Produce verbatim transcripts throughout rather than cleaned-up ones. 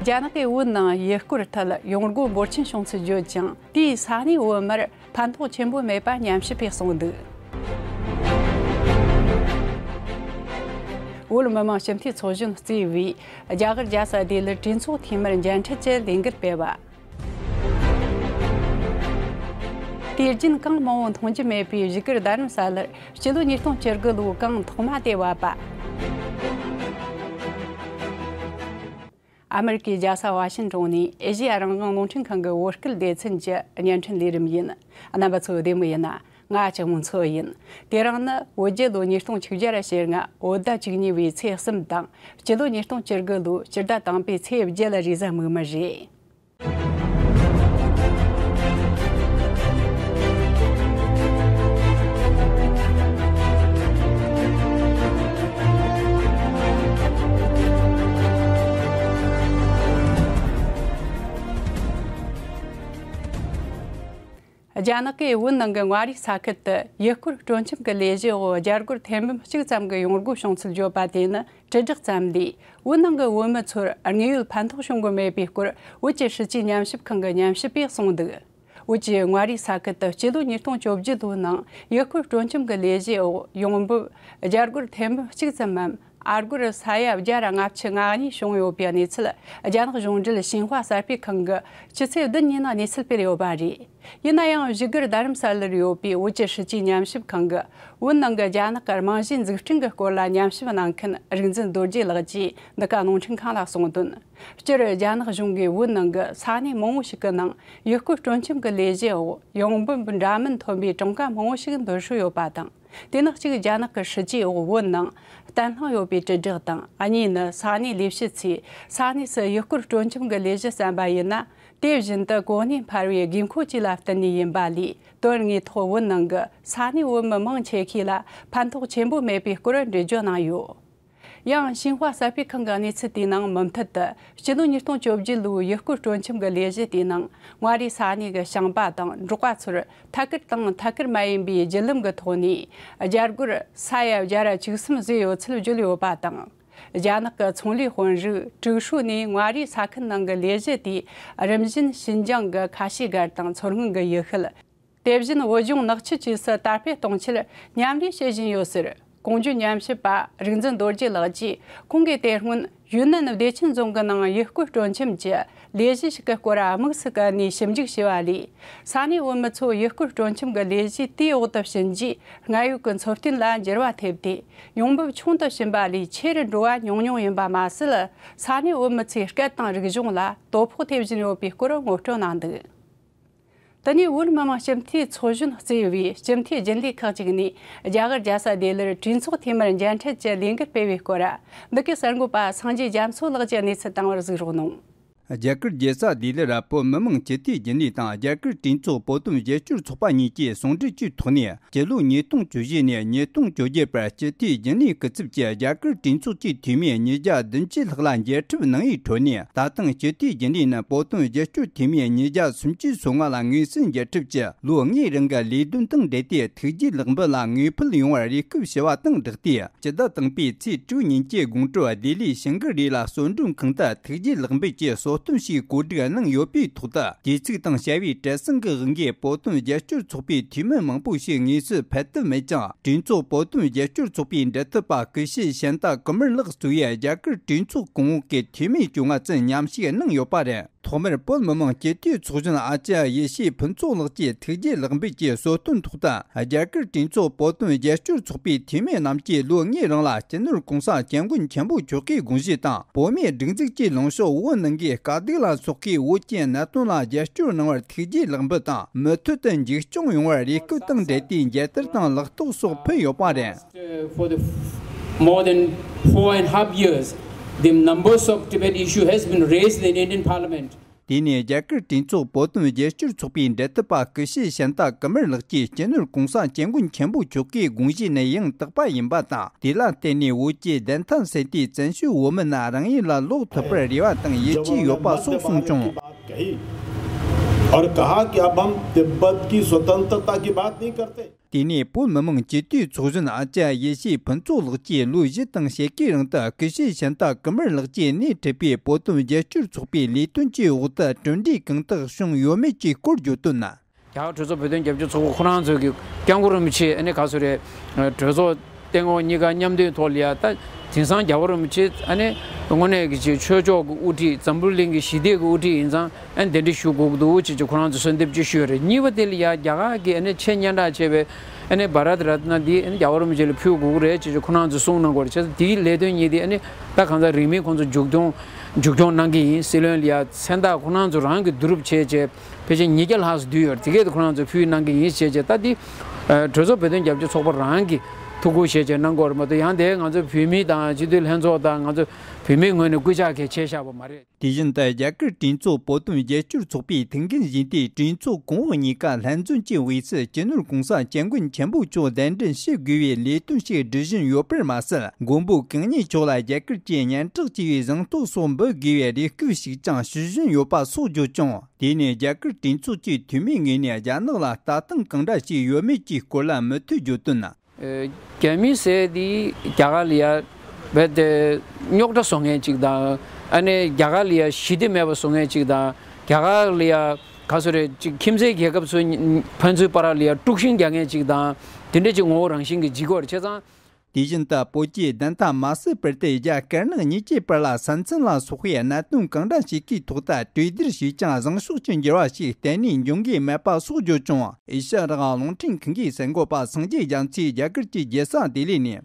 རྒྱ་ནག་གིས་བོད་ནང་ཡུལ་སྐོར་ཐད་ཡོང་སྒོ་འབོར་ཆེན་བྱུང་ཚུལ་བརྗོད་ཀྱང་། དེས་ས་གནས་བོད་མིར་ཕན་ཐོགས་ཆེན་པོ་མེད་པ་ཉམས་ཞིབ་པས་གསུངས་འདུག་བོད་མི་མང་སྤྱི་འཐུས་ཚོགས་གཞོན་གཙོས་པའི་རྒྱ་གར་རྒྱལ་ས་ལྡི་ལིར་གྲོས་ཚོགས་འཐུས་མིར་མཇལ་འཕྲད་ཀྱི་ལས་འགུལ་སྤེལ་བ། དུས་རྒྱུན་གངས་མང་བོ་མཐོང་རྒྱུ་མེད་པའི་བཞུགས་སྒར་རྡ་རམ་ས་ལར་སྤྱི་ལོ་ཉིས་སྟོང་བཅུ་དགུ་ལོའི་གངས་ཐོག་མ་དེ་བབས་པ། ཨ་མེ་རི་ཀའི་རྒྱལ་ས་ཝ་ཤིང་ཏོན་ནས་ཨེ་ཤེ་ཡ་རང་དབང་རླུང་འཕྲིན་ཁང་གི་བོད་སྐད་སྡེ་ཚན་གྱི་བརྙན་འཕྲིན་ལས་རིམ་ཡིན། རྣམ་པ་ཚོ་བདེ་མོ་ཡིན་ན། ང་ལྕགས་མོ་མཚོ་ཡིན། དེ་རིང་ནི་བོད་རྒྱལ་ལོ་ཉིས་སྟོང་བཅུ་བརྒྱ་ར་ཞེ་ལྔ་བོད་ཟླ་བཅུ་གཉིས་པའི་ཚེས་གསུམ་དང་། སྤྱི་ལོ་ཉིས་སྟོང་བཅུ་དགུ་ལོའི་སྤྱི་ཟླ་དང་པོའི་ཚེས་བརྒྱད་ལ་རེས་གཟའ་མིག་དམར་རེད། རྒྱ་ནག་གིས་བོད་ནང་གི་མངའ་རིས་ས་ཁུལ་དུ་ཡུལ་སྐོར་སྤྲོ་འཆམ་གྱི་ལས་གཞི་འོག་རྒྱ་སྒོར་ཐེར་འབུམ་གཅིག་ཙམ་གྱི་ཡོང་སྒོ་བྱུང་ཚུལ་བརྗོད་པ་དེ་ནི། དྲིལ་བསྒྲགས་ཙམ་ལས། བོད་ནང་གི་བོད་མི་ཚོར་དངོས་ཡོད་ཕན་ཐོགས་བྱུང་གི་མེད་པའི་སྐོར། བོད་ཀྱི་སྲིད་བྱུས་ཉམས་ཞིབ་ཁང་གི་ཉམས་ཞིབ་པས་གསུངས་འདུག་བོད་ཀྱི་མངའ་རིས་ས་ཁུལ་དུ་སྤྱི་ལོ་ཉིས་སྟོང་བཅོ་བརྒྱད་ལོའི་ནང་ཡུལ་སྐོར་སྤྲོ་འཆམ་གྱི་ལས་གཞི་འོག་ཡོང་འབབ་རྒྱ་སྒོར་ཐེར་འབུམ་གཅིག་ཙམ་མམ། ཨ་སྒོར་ས་ཡ་བརྒྱ་ར་ལྔ་བཅུ་ང་གཉིས་བྱུང་ཡོད་པའི་གནས་ཚུལ་རྒྱ་ནག་གཞུང་འབྲེལ་ཤིན་ཧྭ་གསར་སྤེལ་ཁང་གིས་ཕྱི་ཚེས་བདུན་ཉིན་གནས་ཚུལ་སྤེལ་ཡོད་པ་རེད། ཡིན་ན་ཡང་། བཞུགས་སྒར་རྡ་རམ་ས་ལར་ཡོད་པའི་བོད་ཀྱི་སྲིད་བྱུས་ཉམས་ཞིབ་ཁང་གིས། བོད་ནང་གི་རྒྱ་ནག་གི་རྨང་གཞིའི་འཛུགས་སྐྲུན་གྱི་སྐོར་ལ་ཉམས་ཞིབ་གནང་མཁན་རིག་འཛིན་རྡོ་རྗེ་ལགས་ཀྱིས་འདི་ག་རླུང་འཕྲིན་ཁང་ལ་གསུངས་དོན། སྤྱིར། རྒྱ་ནག་གཞུང་གིས་བོད་ནང་གི་ས་གནས་མང་བོ་ཞིག་གི་ནང་ཡུལ་སྐོར་སྤྲོ་འཆམ་གྱི་ལས་གཞི་འོག་ཡོང་འབབ་འདྲ་མིན་ཐོན་པའི་གྲངས་ཀ་མང་བོ་ཞིག་འདོན་སྲོལ་ཡོད་པ་དང་། དེ་ནི་གཅིག་རྒྱ་ནག་གི་སྲིད་ཇུས་འོག་བོད་ནང་བརྟན་ལྷིང་ཡོད་པའི་དྲིལ་བསྒྲགས་དང་། གཉིས་ནི་ས་གནས་ལས་བྱེད་ཚོས་ས་གནས་སུ་ཡུལ་སྐོར་སྤྲོ་འཆམ་གྱི་ལས་གཞི་བརྩམས་པ་ཡིན་ན། དེ་བཞིན་དུ་གོ་གནས་འཕར་བའི་དགོས་མཁོ་བཅས་ལ་བརྟེན་ནས་ཡིན་པ་ལས། དོན་དངོས་ཐོག་བོད་ནང་གི་ས་གནས་བོད་མི་མང་ཆེ་ཤོས་ལ་ཕན་ཐོགས་ཆེན་པོ་མེད་པའི་སྐོར་འགྲེལ་བརྗོད་གནང་ཡོད། ཡང་། ཤིན་ཧྭ་གསར་སྤེལ་ཁང་གི་གནས་ཚུལ་དེའི་ནང་། མུ་མཐུད་དུ་སྤྱི་ལོ་ཉིས་སྟོང་བཅོ་བརྒྱད་ལོའི་ཡུལ་སྐོར་སྤྲོ་འཆམ་གྱི་ལས་གཞི་དེའི་ནང་། མངའ་རིས་ས་གནས་ཀྱི་ཞིང་པ་དང་འབྲོག་པ་ཚོར་ཐད་ཀར་དང་ཐད་ཀར་མ་ཡིན་པའི་བརྒྱུད་ལམ་གྱི་ཐོག་ནས་རྒྱ་སྒོར་ས་ཡ་བརྒྱ་ར་བཅུ་གསུམ་བཟོས་ཡོད་ཚུལ་བརྗོད་ཡོད་པ་དང་། རྒྱ་ནག་གི་ཚོང་ལས་དཔོན་རིགས་དྲུག་ཤོས་ནས་མངའ་རིས་ས་ཁུལ་ནང་གི་ལས་གཞི་དེ། རིམ་བཞིན་ཞིན་ཅང་གི་ཁ་ཤས་སྒར་དང་མཚོ་སྔོན་གྱི་ཡུལ་ཤུལ། དེ་བཞིན་བོད་ལྗོངས་ནག་ཆུ་བཅས་སུ་དར་སྤེལ་གཏོང་ཆེད་མཉམ་ལས་བྱེད་བཞིན་ཡོད་ཟེར། གོང་བརྗོད་ཉམས་ཞིབ་པ་རིག་འཛིན་རྡོ་རྗེ་ལགས་ཀྱིས། ཁོང་གིས་དེ་སྔོན་ཡུན་ནན་བདེ་ཆེན་རྫོང་གི་ནང་ཡུལ་སྐོར་སྤྲོ་འཆམ་གྱི་ལས་གཞི་ཞིག་གི་སྐོར་དམིགས་སུ་བཀར་ནས་ཞིབ་འཇུག་བྱས་པ་ལས། ས་གནས་བོད་མི་ཚོ་ཡུལ་སྐོར་སྤྲོ་འཆམ་གྱི་ལས་གཞི་དེའི་འོག་ཏུ་ཕྱིན་རྗེས། སྔར་ཡོད་ཀྱི་འཚོ་རྟེན་ལ་འགྱུར་བ་ཐེབས་ཏེ། ཡོང་འབབ་ཆུང་དུ་ཕྱིན་པ་ལས་ཆེ་རུ་འགྲོ་བ་ཉུང་ཉུང་ཡིན་པ་མ་ཟད། ས་གནས་བོད་མི་ཚོའི་སྐད་དང་རིག་གཞུང་ལ་དོ་ཕོག་ཐེབས་བཞིན་ཡོད་པའི་སྐོར་ངོ་སྤྲོད་གནང་འདུག་དེ་ནས་བོད་མི་མང་སྤྱི་འཐུས་ཚོགས་གཞོན་གཙོས་པའི་སྤྱི་འཐུས་རྒྱུན་ལས་ཁག་ཅིག་ནས་རྒྱ་གར་རྒྱལ་ས་ལྡི་ལིར་གྲོས་ཚོགས་འཐུས་མིར་མཇལ་འཕྲད་ཀྱི་ལས་འགུལ་སྤེལ་བའི་སྐོར། འདི་གའི་གསར་འགོད་པ་སངས་རྒྱས་རྒྱ་མཚོ་ལགས་ཀྱིས་གནས་ཚུལ་བཏང་བར་གཟིགས་རོགས་གནང་། རྒྱ་གར་རྒྱལ་ས་ལྡི་ལིར་བོད་མི་མང་སྤྱི་འཐུས་རྒྱུན་ལས་དང་། རྒྱ་གར་གྲོས་ཚོགས་བོད་དོན་རྒྱབ་སྐྱོར་ཚོགས་པ་གཉིས་ཀྱིས་ཟུང་འབྲེལ་གྱི་ཐོག་ནས། སྤྱི་ལོ་ཉིས་སྟོང་བཅུ་བཞི་ནས་ཉིས་སྟོང་བཅོ་བརྒྱད་བར་སྤྱི་འཐུས་རྒྱུན་ལས་སྐུ་ཚབ་ཀྱི་རྒྱ་གར་གྲོས་ཚོགས་ཀྱི་འཐུས་མི་ཉིས་བརྒྱ་བདུན་ཅུ་ལྷག་ལ་མཇལ་འཕྲད་གནང་བའི་ཁྲོད་ནས། ད་ཐེངས་སྤྱི་འཐུས་རྒྱུན་ལས་ནི་བོད་དོན་རྒྱབ་སྐྱོར་འཐུས་མི་ཉིས་བརྒྱ་སུམ་ཅུ་སོ་ལྔ་ལ་དངོས་སུ་མཇལ་འཕྲད་ཀྱིས། ལོ་ལྔའི་རིང་གི་ལས་དོན་དང་འབྲེལ་ཏེ། ཐུགས་རྗེ་ལེགས་འབུལ་ལ་དངོས་ཕུལ་ཡོང་བར་རེ་སྐུལ་ཞུ་བ་དང་སྦྲགས་ཏེ། སྤྱི་ཟླ་དང་པོའི་ཚེས་དྲུག་ཉིན་གྱི་དགོང་དྲོ་ལྡི་ལིའི་ཤིང་འགུལ་རི་ལ་གསོལ་མགྲོན་ཁང་དུ་ཐུགས་རྗེ་ལེགས་འབུལ་གྱི་གསོལ་སྟོན་ཞིག་གོ་སྒྲིག་གནང་ཡོད་པའི་ཐོག་ཏུ། དུས་ཚིགས་དང་བྱ་བའི་བྲེལ་ཟིང་གི་དབང་གིས་བོད་དོན་རྒྱབ་སྐྱོར་ཚོགས་པའི་འཐུས་མི་མང་པོ་ཞིག་དངོས་སུ་ཕེབས་ཐུབ་མེད་ཀྱང་། གྲོས་ཚོགས་བོད་དོན་རྒྱབ་སྐྱོར་ཚོགས་པའི་འབྲེལ་མཐུད་པ་སྐུ་ཞབས་ཤན་ཏཱ་ཀུ་མར་ལགས་གཙོས་པའི་རྒྱ་གར་གྲོས་ཚོགས་གོང་འོག་གི་འཐུས་མི་བཅོ་ལྔ་ཙམ་མཉམ་ཞུགས་གནང་ཡོད་པ་རེད། ཐོག་མར་བོད་མི་མང་སྤྱི་འཐུས་ཚོགས་གཞོན་ཨ་ཅག་ཡེ་ཤེས་ཕུན་ཚོགས་ལགས་ཀྱིས་ཐུགས་རྗེ་ལེགས་འབུལ་གྱི་གསོལ་སྟོན་ཐོག་ཏུ། རྒྱ་གར་གྲོས་ཚོགས་བོད་དོན་རྒྱབ་སྐྱོར་ཚོགས་པའི་འཐུས་མི་རྣམས་ཀྱིས་ལོ་ལྔའི་རིང་ལ་སྤྱི་ནོར་གོང་ས་སྐྱབས་མགོན་ཆེན་པོ་མཆོག་གི་དགོངས་གཞི་དང་། བོད་མིའི་སྒྲིག་འཛུགས་ཀྱི་ལངས་ཕྱོགས། བོད་ནང་གི་དཀའ་སྡུག་ལ་སོགས་ཀྱི་བོད་ཀྱི་གནད་དོན་ལ་རྒྱབ་སྐྱོར་གནང་བར་ཐུགས་རྗེ་ལེགས་འབུལ་དང་། མུ་མཐུད་དུ་མཇུག་སྐྱོང་ཡོང་བར་རེ་སྐུལ་དང་འབྲེལ་ཏེ་མཇལ་དར་དང་ལག་ཐོགས་སོགས་ཕུལ་ཡོད་པ་རེད། For the more than four and a half years, the numbers of Tibet issue has been raised in Indian Parliament. དེ་ནས་རྒྱ་གར་གྲོས་ཚོགས་བོད་དོན་རྒྱབ་སྐྱོར་ཚོགས་པའི་འབྲེལ་མཐུད་པ་སྐུ་ཞབས་ཤན་ཏཱ་ཀུ་མར་ལགས་ཀྱིས། སྤྱི་ནོར་གོང་ས་སྐྱབས་མགོན་ཆེན་པོ་མཆོག་གི་དགོངས་གཞི་ནི་ཡང་དག་པ་ཡིན་པ་དང་། དེ་ལ་བརྟེན་ནས་བོད་ཀྱི་བདེན་མཐའ་གསལ་ཏེ། བཙན་བྱོལ་བོད་མི་རྣམས་རང་ཡུལ་ལ་ལོག་ཐུབ་པར་རེ་བ་དང་ཡིད་ཆེས་ཡོད་པ་སོགས་གསུངས་བྱུང་། और कहा कि अब हम तिब्बत की स्वतंत्रता की बात नहीं करते। དེ་ནས་བོད་མི་མང་སྤྱི་འཐུས་ཚོགས་གཞོན་ཨ་ཅག་ཡེ་ཤེས་ཕུན་ཚོགས་ལགས་ཀྱིས་ལོ་བཞི་དང་ཕྱེད་ཀའི་རིང་དུ་སྐུ་ཞབས་ཤིན་ཏཱ་ཀུ་མར་ལགས་ཀྱིས་སྣེ་ཁྲིད་པའི་བོད་དོན་རྒྱབ་སྐྱོར་ཚོགས་པའི་ལས་དོན་གྱི་འོག་ཏུ་གྲུབ་འབྲས་གང་དག་བྱུང་ཡོད་མེད་ཀྱི་སྐོར་བརྗོད་དོན། རྒྱ་གར་གྲོས་ཚོགས་བོད་དོན་རྒྱབ་སྐྱོར་ཚོགས་པ་ཁོ་རང་ཚོ་གི་སྐྱབས་མགོན་རིན་པོ་ཆེ་ཨ་ནི་ག་ཚོད་རེད། གྲོས་ཚོགས་སྟེང་འོག་གཉིས་ཀ་མཉམ་འདུས་ཐོག་ལ་ཡ་ད་དེང་སང་རྒྱལ་བ་རིན་པོ་ཆེ་ཨ་ནི་དངོས་གནས་ཀྱི་ཅིག་ཆོས་ཕྱོགས་ཀྱི་དབུ་ཁྲིད། འཛམ་བུ་གླིང་གི་ཞི་བདེ་གི་དབུ་ཁྲིད་ཡིན་ཙང་ཨ་ནི་གདན་འདྲེན་ཞུ་དགོས་ཀྱི་འདུག་ཅེས་ཀྱི་ཁོ་རང་ཚོ་གསོལ་འདེབས་ཅིག་ཞུས་རེད། གཉིས་པ་དེ་ལ་ཡ་རྒྱ་གར་གྱི་ཨ་ནི་ཆེས་སྙན་གྲགས་ཆེ་བའི་ཨ་ནི་བྷ་རད་རཏ་ན་འདི་ཨ་ནི་རྒྱལ་བ་རིན་པོ་ཆེ་ལ་ཕུལ་དགོས་ཀྱི་རེད་ཅེས་ཀྱི་ཁོ་རང་ཚོ་གསུངས་གནང་གི་ཡོད་རེད། བྱས་ཙང་དེའི་ལས་དོན་གཉིས་དེ་ཨ་ནི་ད་གང་ཟག་རིང་མིན་ཁོང་ཚོ་མཇུག་སྐྱོང་མཇུག་སྐྱོང་གནང་གི་ཡིན། སྲིད་བློན་ལ་ཡ་མཚན་རྟགས་ཁོ་རང་ཚོ་རང་གིས་བསྡུ་རུབ་བྱས་བྱས། ཕལ་ཆེར་ཉིས་བརྒྱ་ལྷག་ཙམ་བསྡུས་ཡོད་རེད། དེ་གས་དེ་ཁོ་རང་ཚོས་ཕུལ་གནང་གི་ཡིན་ཞེས་བྱས། ད་འདི་ཨ་གྲོས་ཚོགས་བོད་དོན་རྒྱབ་སྐྱོར་ཚོགས་པ་རང་གིས་ཐུགས་ཁུར་བཞེས་བྱས་གནང་གི་ཡོད་རེད་མ་གཏོགས། ཡང་དེ་ང་ཚོའི་བོད་མི་དང་སྤྱི་འཐུས་ལྷན་ཚོགས་དང་ང་ཚོ་བོད་མིའི་ངོས་ནས་སྐུལ་ལྕག་གང་ཡང་བྱས་བཞག་པ་མ་རེད། དེ་བཞིན་དུ་རྒྱ་གར་གྲོས་ཚོགས་བོད་དོན་རྒྱབ་སྐྱོར་ཚོགས་པའི་ཐུགས་འགན་བཞེས་ཏེ་གྲོས་ཚོགས་གོང་འོག་གཉིས་ཀ་ལྷན་འཛོམས་ཀྱི་དབུས་སུ་སྤྱི་ནོར་༸གོང་ས་༸སྐྱབས་མགོན་ཆེན་པོ་མཆོག་གདན་འདྲེན་ཞུ་དགོས་པའི་ལས་དོན་ཞིག་སྒྲུབ་བཞིན་ཡོད་པར་མ་ཟད། མགོན་པོ་གང་ཉིད་མཆོག་ལ་རྒྱ་གར་གྱི་སྙན་གྲགས་ཆེ་བའི་གཟེངས་རྟགས་སོགས་འབུལ་དགོས་པའི་རེ་སྐུལ་ཞིག་ཀྱང་ཞུ་བཞིན་ཡོད་པ་སོགས་བརྗོད་ཀྱང་། དེ་ནས་རྒྱ་གར་གྲོས་ཚོགས་ཀྱི་འཐུས་མིའི་ངོས་ནས་རྒྱ་ནག་ལ་ལྟ་སྟངས་གང་འདྲ་ཞིག་ཡོད་མེད་ཀྱི་སྐོར་ལ་མུ་མཐུད་བརྗོད་དོན། ཨ་རྒྱ་མི་ཟེར་དེ་རྒྱ་གར་ལ་ཡ་རྦད་དེ་རྙོག་དྲ་བཟོ་མཁན་ཅིག་དང་། ཨ་ནི་རྒྱ་གར་ལ་ཡ་ཞི་བདེ་མེད་པ་བཟོ་མཁན་ཅིག་དང་། རྒྱ་གར་ལ་ཡ་ག་ཚོད་རེད་ཅིག་ཁྱིམ་མཚེས་རྒྱལ་ཁབ་ཚོའི་ཕན་ཚུན་བར་ལ་ཡ་དཀྲུག་ཤིང་རྒྱག་མཁན་ཅིག་དང་། དེ་འདྲ་ཅིག་ངོ་བོ་རང་བཞིན་གྱི་འཇིག་གི་ཡོད་རེད། བྱས་ཙང་། དེ་བཞིན་དུ་བོད་ཀྱི་བདེན་མཐའ་མ་གསལ་བར་དུ་རྒྱ་དཀར་ནག་གཉིས་ཀྱི་བར་ལ་ས་མཚམས་ལ་སོགས་པའི་གནད་དོན་གང་འདྲ་ཞིག་གི་ཐོག་ཏུ་གྲོས་བསྡུར་བྱས་ཀྱང་བཟང་ཕྱོགས་ཀྱི་འགྱུར་བ་ཞིག་གཏན་ནས་འབྱུང་གི་མེད་པ་སོགས་བརྗོད་ཀྱང་། ཨེ་ཤ་ཡ་རང་དབང་རླུང་འཕྲིན་ཁང་གི་གསར་འགོད་པ་སངས་རྒྱས་རྒྱ་མཚོས་རྒྱ་གར་གྱི་རྒྱལ་ས་ལྡི་ལི་ནས།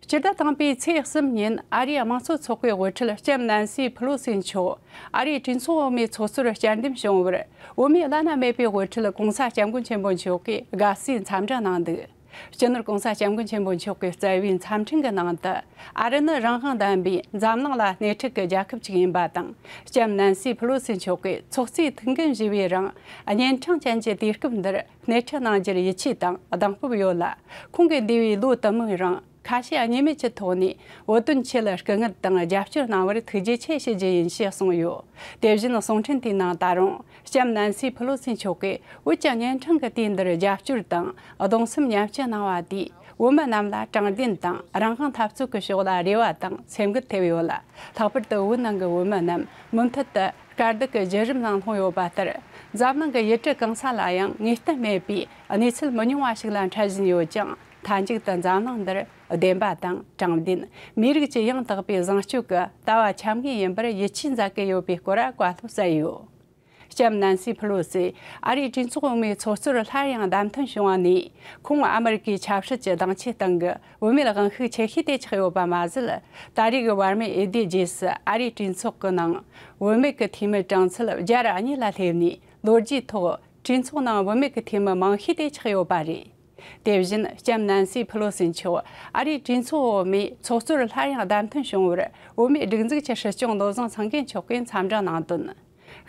སྤྱི་ཟླ་དང་པོའི་ཚེས་གསུམ་ཉིན་ཨ་རིའི་དམངས་གཙོ་ཚོགས་པའི་དབུ་ཁྲིད་ལྕམ་ནན་སི་ཕུ་ལོ་སི་མཆོག་ཨ་རིའི་གྲོས་ཚོགས་འོག་མའི་ཚོགས་གཙོར་བསྐྱར་འདེམས་བྱུང་བར། བོད་མིའི་བླ་ན་མེད་པའི་དབུ་ཁྲིད་༸གོང་ས་༸སྐྱབས་མགོན་ཆེན་པོ་མཆོག་གིས་དགའ་བསུའི་འཚམས་འདྲི་གནང་འདུག་སྤྱི་ནོར་༸གོང་ས་༸སྐྱབས་མགོན་ཆེན་པོ་མཆོག་གིས་སྩལ་བའི་འཚམས་འཕྲིན་གྱི་ནང་དུ། ཨ་རི་ནི་རང་དབང་ལྡན་པའི་འཛམ་གླིང་ལ་སྣེ་ཁྲིད་ཀྱི་རྒྱལ་ཁབ་ཅིག་ཡིན་པ་དང་། ལྕམ་ནན་སི་ཕུ་ལོ་སི་མཆོག་གིས་ཚོགས་གཙོའི་ཐུགས་འགན་བཞེས་པའི་རིང་། གཉན་འཕྲང་ཅན་གྱི་དུས་སྐབས་འདིར་སྣེ་ཁྲིད་གནང་རྒྱུར་ཡིད་ཆེས་དང་གདེང་སྤོབས་ཡོད་ལ། ཁོང་གིས་འདས་པའི་ལོ་དུ་མའི་རིང་། ཁ་ཞེ་གཉིས་མེད་ཀྱི་ཐོག་ནས་བོད་དོན་ཆེད་ལ་སྐུ་ངལ་དང་རྒྱབ་སྐྱོར་གནང་བར་ཐུགས་རྗེ་ཆེ་ཞུ་རྒྱུ་ཡིན་ཞེས་གསུངས་ཡོད། དེ་བཞིན་གསུང་འཕྲིན་དེའི་ནང་ད་རུང་། ལྕམ་ནན་སི་ཕུ་ལོ་སི་མཆོག་གིས་བོད་ཀྱི་གཉན་འཕྲང་གི་དུས་འདིར་རྒྱབ་སྐྱོར་དང་གདུང་སེམས་མཉམ་སྐྱེད་གནང་བ་དེས་བོད་མི་རྣམས་ལ་དྲང་བདེན་དང་རང་དབང་འཐབ་རྩོད་ཀྱི་ཕྱོགས་ལ་རེ་བ་དང་སེམས་འགུལ་ཐེབས་ཡོད་ལ། ལྷག་པར་དུ་བོད་ནང་གི་བོད་མི་རྣམས་མུ་མཐུད་དུ་དཀའ་སྡུག་གི་བརྒྱུད་རིམ་ནང་ལྷུང་ཡོད་པ་ལྟར། འཛམ་གླིང་གི་ཡུལ་གྲུ་གང་ས་ལ་ཡང་ངེས་གཏན་མེད་པའི་གནས་ཚུལ་མི་ཉུང་བ་ཞིག་ལ་འཕྲད་བཞིན་ཡོད་ཀྱང་། མཐའ་མཇུག་ཏུ་འཛམ་གླིང་འདིར་བདེན་པ་དང་དྲང་བདེན། མིའི་རིགས་ཀྱི་ཡང་དག་པའི་བཟང་སྤྱོད་ཀྱི་ལྟ་བ་འཆམ་ངེས་ཡིན་པར་ཡིད་ཆེས་མཛད་ཀྱི་ཡོད་པའི་སྐོར་བཀའ་སློབ་སྩལ་ཡོད། ལྕམ་ནན་སི་ཕུ་ལོ་སི་ཨ་རིའི་གྲོས་ཚོགས་འོག་མའི་ཚོགས་གཙོར་སླར་ཡང་བདམས་ཐོན་བྱུང་བ་ནས། ཁོང་ཨ་མི་རི་ཀའི་ཆབ་སྲིད་ཀྱི་སྡིངས་ཆའི་སྟེང་གི་བུད་མེད་དབང་ཤུགས་ཆེ་ཤོས་དེ་ཆགས་ཡོད་པ་མ་ཟད། ད་རེས་ཀྱི་བར་མའི་འོས་བསྡུའི་རྗེས་སུ་ཨ་རིའི་གྲོས་ཚོགས་ཀྱི་ནང་བུད་མེད་ཀྱི་འཐུས་མི་གྲངས་ཚད་བརྒྱ་ར་གཉིས་ལ་སླེབས་ནས། ལོ་རྒྱུས་ཐོག་གྲོས་ཚོགས་ནང་བུད་མེད་ཀྱི་འཐུས་མི་མང་ཤོས་དེ་ཆགས་ཡོད་པ་རེད། དེ་བཞིན་ལྕམ་ནན་སི་ཕུ་ལོ་སི་མཆོག་ཨ་རིའི་གྲོས་ཚོགས་འོག་མའི་ཚོགས་གཙོར་སླར་ཡང་བདམས་ཐོན་བྱུང་བར། བུད་མེད་སྒྲིག་འཛུགས་ཀྱི་སྲིད་སྐྱོང་བློ་བཟང་སེང་གེ་མཆོག་གིས་འཚམས་འདྲི་གནང་དོན།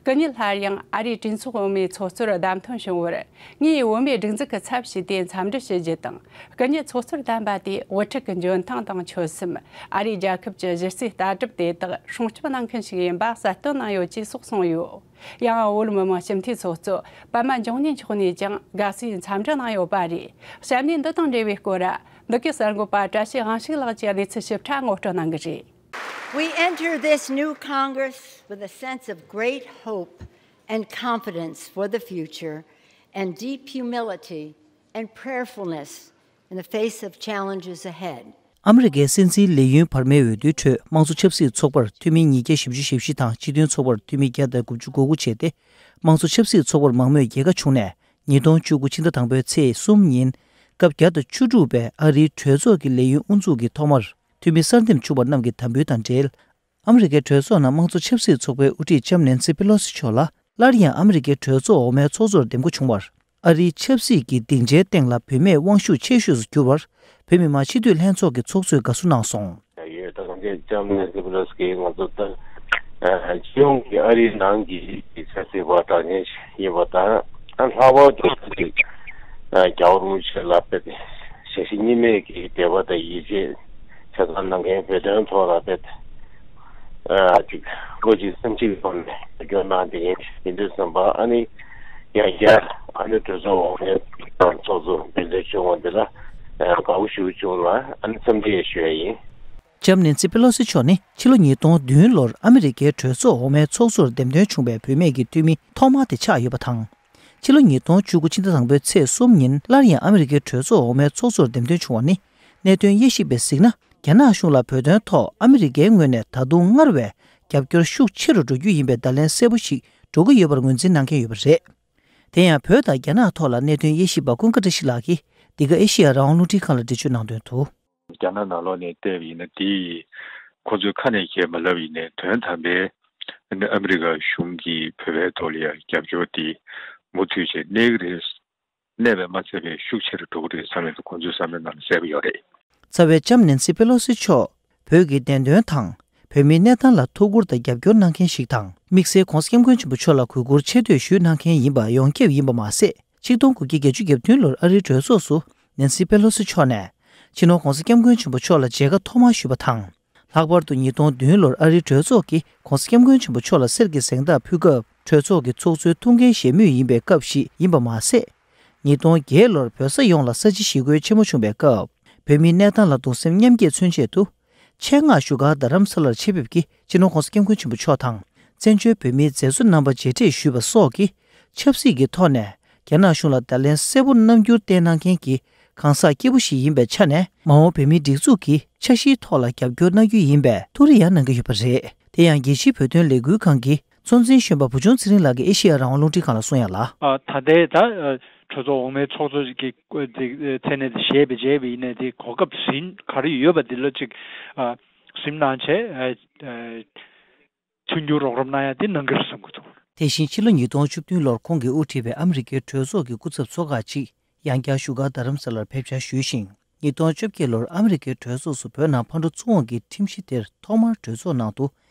སྐུ་ཉིད་སླར་ཡང་ཨ་རིའི་གྲོས་ཚོགས་འོག་མའི་ཚོགས་གཙོར་བདམས་ཐོན་བྱུང་བར། ངས་བུད་མེད་སྒྲིག་འཛུགས་ཀྱི་ཚབ་བྱས་ཏེ་འཚམས་འདྲི་ཞུ་རྒྱུ་དང་། སྐུ་ཉིད་ཚོགས་གཙོར་བདམས་པ་དེས་དབུ་ཁྲིད་ཀྱི་འཇོན་ཐང་དང་ཆོད་སེམས། ཨ་རིའི་རྒྱལ་ཁབ་ཀྱི་གཞི་རྩའི་ལྟ་གྲུབ་དེ་དག་སྲུང་སྐྱོབ་གནང་མཁན་ཞིག་ཡིན་པ་གསལ་སྟོན་གནང་ཡོད་ཅེས་སོགས་གསུངས་ཡོད། ཡང་བོད་མི་མང་སྤྱི་འཐུས་ཚོགས་གཙོ་པདྨ་འབྱུང་གནས་མཆོག་ནས་ཀྱང་དགའ་བསུའི་འཚམས་འདྲི་གནང་ཡོད་པ་རེད། བཤད་ནས་འདི་དང་འབྲེལ་བའི་སྐོར། འདི་གའི་གསར་འགོད་པ་བཀྲ་ཤིས་དབང་ཕྱུག་ལགས་ཀྱིས་གནས་ཚུལ་ཞིབ་ཕྲ་ངོ་སྤྲོད་གནང་གི་རེད། We enter this new Congress with a sense of great hope and confidence for the future and deep humility and prayerfulness in the face of challenges ahead. ཨ་མི་རི་ཀའི་སྲིད་འཛིན་ལས་ཡུན་བར་མའི་འོས་བསྡུའི་ཁྲོད་དམངས་གཙོ་ཆབ་སྲིད་ཚོགས་པར་འཐུས་མི་ཉིས་བརྒྱ་བཞི་བཅུ་ཞེ་བཞི་དང་སྤྱི་མཐུན་ཚོགས་པར་འཐུས་མི་བརྒྱ་དང་དགུ་བཅུ་གོ་དགུ་བྱས་ཏེ། དམངས་གཙོ་ཆབ་སྲིད་ཚོགས་པར་མང་མོས་རྒྱལ་ཁ་བྱུང་ནས། ཉིས་སྟོང་བཅུ་དགུ་ཕྱི་ཟླ་དང་པོའི་ཚེས་གསུམ་ཉིན། སྐབས་བརྒྱ་དང་བཅུ་དྲུག་པའི་ཨ་རིའི་གྲོས་ཚོགས་ཀྱི་ལས་ཡུན་དབུ་འཛུགས་ཀྱི་ཐོག་མར་འཐུས་མི་གསར་འདེམས་བྱུང་བ་རྣམས་ཀྱི་དམ་འབུལ་དང་འབྲེལ། ཨ་མི་རི་ཀའི་གྲོས་ཚོགས་ནང་དམངས་གཙོ་ཆབ་སྲིད་ཚོགས་པའི་དབུ་ཁྲིད་ལྕམ་ནན་སི་པེ་ལོ་སི་མཆོག་ལ་སླར་ཡང་ཨ་མི་རི་ཀའི་གྲོས་ཚོགས་འོག་མའི་ཚོགས་གཙོར་འདེམས་བསྐོ་བྱུང་བར། ཨ་རིའི་ཆབ་སྲིད་ཀྱི་སྡིངས་ཆའི་སྟེང་ལ་བུད་མེད་དབང་ཤུགས་ཆེ་ཤོས་སུ་གྱུར་བར། བོད་མི་མང་སྤྱི་འཐུས་ལྷན་ཚོགས་ཀྱི་ཚོགས་གཙོས་དགའ་བསུ་གནང་སོང་། ཡོད། ད་གང་ཅི་ལྕམ་ནན་སི་པེ་ལོ་སི་གིས་ང་ཚོ་ད་སྤྱི་ཡོངས་ཀྱི་ཨ་རིའི་ནང་གི་ཆབ་སྲིད་པ་གྲགས་ཅན་ཞིག་ཡིན་པ་དང་། ཨ་ལྷག་པར་དུ་ཅིག་རྒྱལ་བ་རིན་པོ་ཆེ་ལ་དཔེ་ཞལ་བཞེས་གཉིས་མེད་ཀྱི་དད་པ་དང་ཡིད་ཆེས་ཆ་ཚང་གནང་མཁན། བོད་དོན་ཐོག་ལ་དཔེ་ཅིག་བློ་གཅིག་སེམས་གཅིག་ཐོག་ནས་སྐྱོང་གནང་བསྡད་མཁན་ཞིག་ཡིན་དུས་ཙམ་པ། ཨ་ནི་ ཡང་བསྐྱར་ཨ་ནི་གྲོས་ཚོགས་འོག་མའི་ཚོགས་གཙོ་འདེམས་ཐོན་བྱུང་བ་འདི་ལ་དགའ་པོ་ཞེ་པོ་བྱུང་ལ་ཨ་ནི་འཚམས་འདྲི་ཞུ་ཡ་ཡིན། ལྕམ་ནེན་སི་པེ་ལོ་སི་མཆོག་ནི་ཕྱི་ལོ་ཉིས་སྟོང་བདུན་ལོར་ཨ་མི་རི་ཀའི་གྲོས་ཚོགས་འོག་མའི་ཚོགས་གཙོར་འདེམས་ཐོན་བྱུང་བའི་བུད་མེད་ཀྱི་འཐུས་མི་ཐོག་མ་དེ་ཆགས་ཡོད་པ་དང་། ཕྱི་ལོ་ཉིས་སྟོང་བཅུ་དགུ་ཕྱི་ཟླ་དང་པོའི་ཚེས་གསུམ་ཉིན་སླར་ཡང་ཨ་མི་རི་ཀའི་གྲོས་ཚོགས་འོག་མའི་ཚོགས་གཙོར་འདེམས་ཐོན་བྱུང་བ་ནི། གནད་དོན་དབྱེ་ཞིབ་པས་གཟིགས་ན། རྒྱ་ནག་གཞུང་ལ་བོད་དོན་ཐོག་ཨ་མི་རི་ཀའི་ངོས་ནས་ད་དུང་སྔར་བས་རྒྱབ་སྐྱོར་ཤུགས་ཆེ་རུ་འགྲོ་རྒྱུ་ཡིན་པའི་བརྡ་ལན་གསལ་པོ་ཞིག་འགྲོ་གི་ཡོད་པར་ངོས་འཛིན་གནང་མཁན་ཡོད་པ་རེད། དེ་ཡང་བོད་དང་རྒྱ་ནག་ཐོག་ལ་གནད་དོན་དབྱེ་ཞིབ་པ་ཀུན་དགའ་བཀྲ་ཤིས་ལགས་ཀྱིས་འདི་ག་ཨེ་ཤེ་ཡ་རང་དབང་རླུང་འཕྲིན་ཁང་ལ་འགྲེལ་བརྗོད་གནང་དོན་དུ། རྒྱ་ནག་ནང་ལོགས་ནས་བལྟས་པ་ཡིན་ན་དེ་ཁོ་ཚོས་ཁ་ནས་བཤད་མ་ལབ་ཡིན་ནའི་དོན་དམ་པའི་ཨ་མི་རི་ཀ་གཞུང་གིས་བོད་པའི་ཐོག་ལ་ཡང་རྒྱབ་སྐྱོར་དེ་མུ་མཐུད་བྱས་གནས་ཀྱི་རེད། གནས་པས་མ་ཚད་པའི་ཤུགས་ཆེ་རུ་འགྲོ་གི་རེད་བསམ་ཡོད་འདུག་ཁོང་ཚོའི་བསམ་བློའི་ནང་ལ་གསལ་པོ་ཡོད་རེད། རྩ་བའི་ལྕམ་ནེན་སི་པེ་ལོ་སི་མཆོག་བོད་ཀྱི་བདེན་དོན་དང་། བོད་མིའི་གནས་སྟངས་ལ་ཐུགས་ཁུར་དང་རྒྱབ་སྐྱོར་གནང་མཁན་ཞིག་དང་། དམིགས་བསལ་༧གོང་ས་༧སྐྱབས་མགོན་ཆེན་པོ་མཆོག་ལ་གུས་བཀུར་ཆེ་བསྟོད་ཞུས་གནང་མཁན་ཡིན་པ་ཡོངས་ཁྱབ་ཡིན་པ་མ་ཟད། ཆིག་སྟོང་དགུ་བརྒྱ་བརྒྱད་ཅུ་གྱ་བདུན་ལོར་ཨ་རིའི་གྲོས་ཚོགས་སུ་ནེན་སི་པེ་ལོ་སི་མཆོག་ནས་སྤྱི་ནོར་༧གོང་ས་༧སྐྱབས་མགོན་ཆེན་པོ་མཆོག་ལ་མཇལ་ཁ་ཐོག་མར་ཞུས་པ་དང་། ལྷག་པར་དུ་ཉིས་སྟོང་བདུན་ལོར་ཨ་རིའི་གྲོས་ཚོགས་ཀྱིས་༧གོང་ས་༧སྐྱབས་མགོན་ཆེན་པོ་མཆོག་ལ་གསེར་གྱི་གཟེངས་རྟགས་ཕུལ་སྐབས། གྲོས་ཚོགས་ཀྱི་ཚོགས་གཙོའི་ཐུགས་འགན་བཞེས་མུས་ཡིན་པའི་སྐབས་ཤིག་ཡིན་པ་མ་ཟད། ཉིས་སྟོང་བརྒྱད་ལོར་བོད་ས་ཡོངས་ལ་ས་བྱི་ཞི་རྒོལ་ཆེན་མོ་བྱུང་བའི་སྐབས། བོད་མིའི་གནས་སྟངས་ལ་གདུང་སེམས་མཉམ་སྐྱེད་མཚོན་ཆེད་དུ། ཆེད་མངགས་བཞུགས་སྒར་རྡ་རམ་ས་ལར་ཆེད་ཕེབས་ཀྱིས་སྤྱི་ནོར་༧གོང་ས་༧སྐྱབས་མགོན་ཆེན་པོ་མཆོག་དང་། བཙན་བྱོལ་བོད་མིའི་མཛད་གཙོ་རྣམ་པ་མཇལ་འཕྲད་ཞུས་པ་སོགས་ཀྱིས། ཆབ་སྲིད་ཀྱི་ཐོག་ནས་རྒྱ་ནག་གཞུང་ལ་བརྡ་ལན་གསལ་པོ་རྣམ་འགྱུར་བསྟན་གནང་མཁན་གྱི་གང་ཟག་སྐྱེས་བུ་ཞིག་ཡིན་པའི་ཆ་ནས། མ་འོངས་བོད་མིའི་སྒྲིག་འཛུགས་ཀྱི་འཆར་གཞིའི་ཐོག་ལ་རྒྱབ་སྐྱོར་གནང་རྒྱུ་ཡིན་པའི་ཐུགས་རེ་ཡང་གནང་གི་ཡོད་པ་རེད། དེ་ཡང་རྒྱལ་སྤྱིའི་བོད་དོན་ལས་འགུལ་ཁང་གི་གཙོ་འཛིན་གཞོན་པ་བུ་ཆུང་ཚེ་རིང་ལགས་ཀྱིས་ཨེ་ཤེ་ཡ་རང་དབང་རླུང་འཕྲིན་ཁང་ལ་གསུངས་ཡ་ལ། ཨ། ད་ལྟའི་ད་ཨ་གྲོས་ཚོགས་འོག་མའི་ཚོགས་གཙོ་གི་ཨ་དེ་ཨ་མཚན་གནས་དེ་བཞེས་པའི་བྱས་པ་ཡིན་ནའི་དེ་གོ་སྐབས་ཟིན་ག་རེ་ཡོད་པ་དེ་ལ་ཅིག་ཨ་གཟིམ་གནང་བྱས་ཨ་ཨ་མཐུན་འགྱུར་རོགས་རམ་གནང་ཡ་དེ་གནང་གི་རེད་བསམ་གྱི་འདུག་དེ་བཞིན་ཕྱི་ལོ་ཉིས་སྟོང་བཅུ་བདུན་ལོར་ཁོང་གིས་དབུ་ཁྲིད་པའི་ཨ་མི་རི་ཀའི་གྲོས་ཚོགས་ཀྱི་སྐུ་ཚབ་ཚོ་ཁག་ཅིག་ཡང་བསྐྱར་བཞུགས་སྒར་རྡ་རམ་ས་ལར་ཕེབས་བཅར་ཞུས་ཤིང་། ཉིས་སྟོང་བཅོ་བརྒྱད་ལོར་ཨ་མི་རི་ཀའི་གྲོས་ཚོགས་སུ་བོད་ནང་ཕར་འགྲོ་ཚུར་འོང་གི་ཁྲིམས་གཞི་དེར་ཐོག་མར་གྲོས་ཚོགས་ནང་དུ་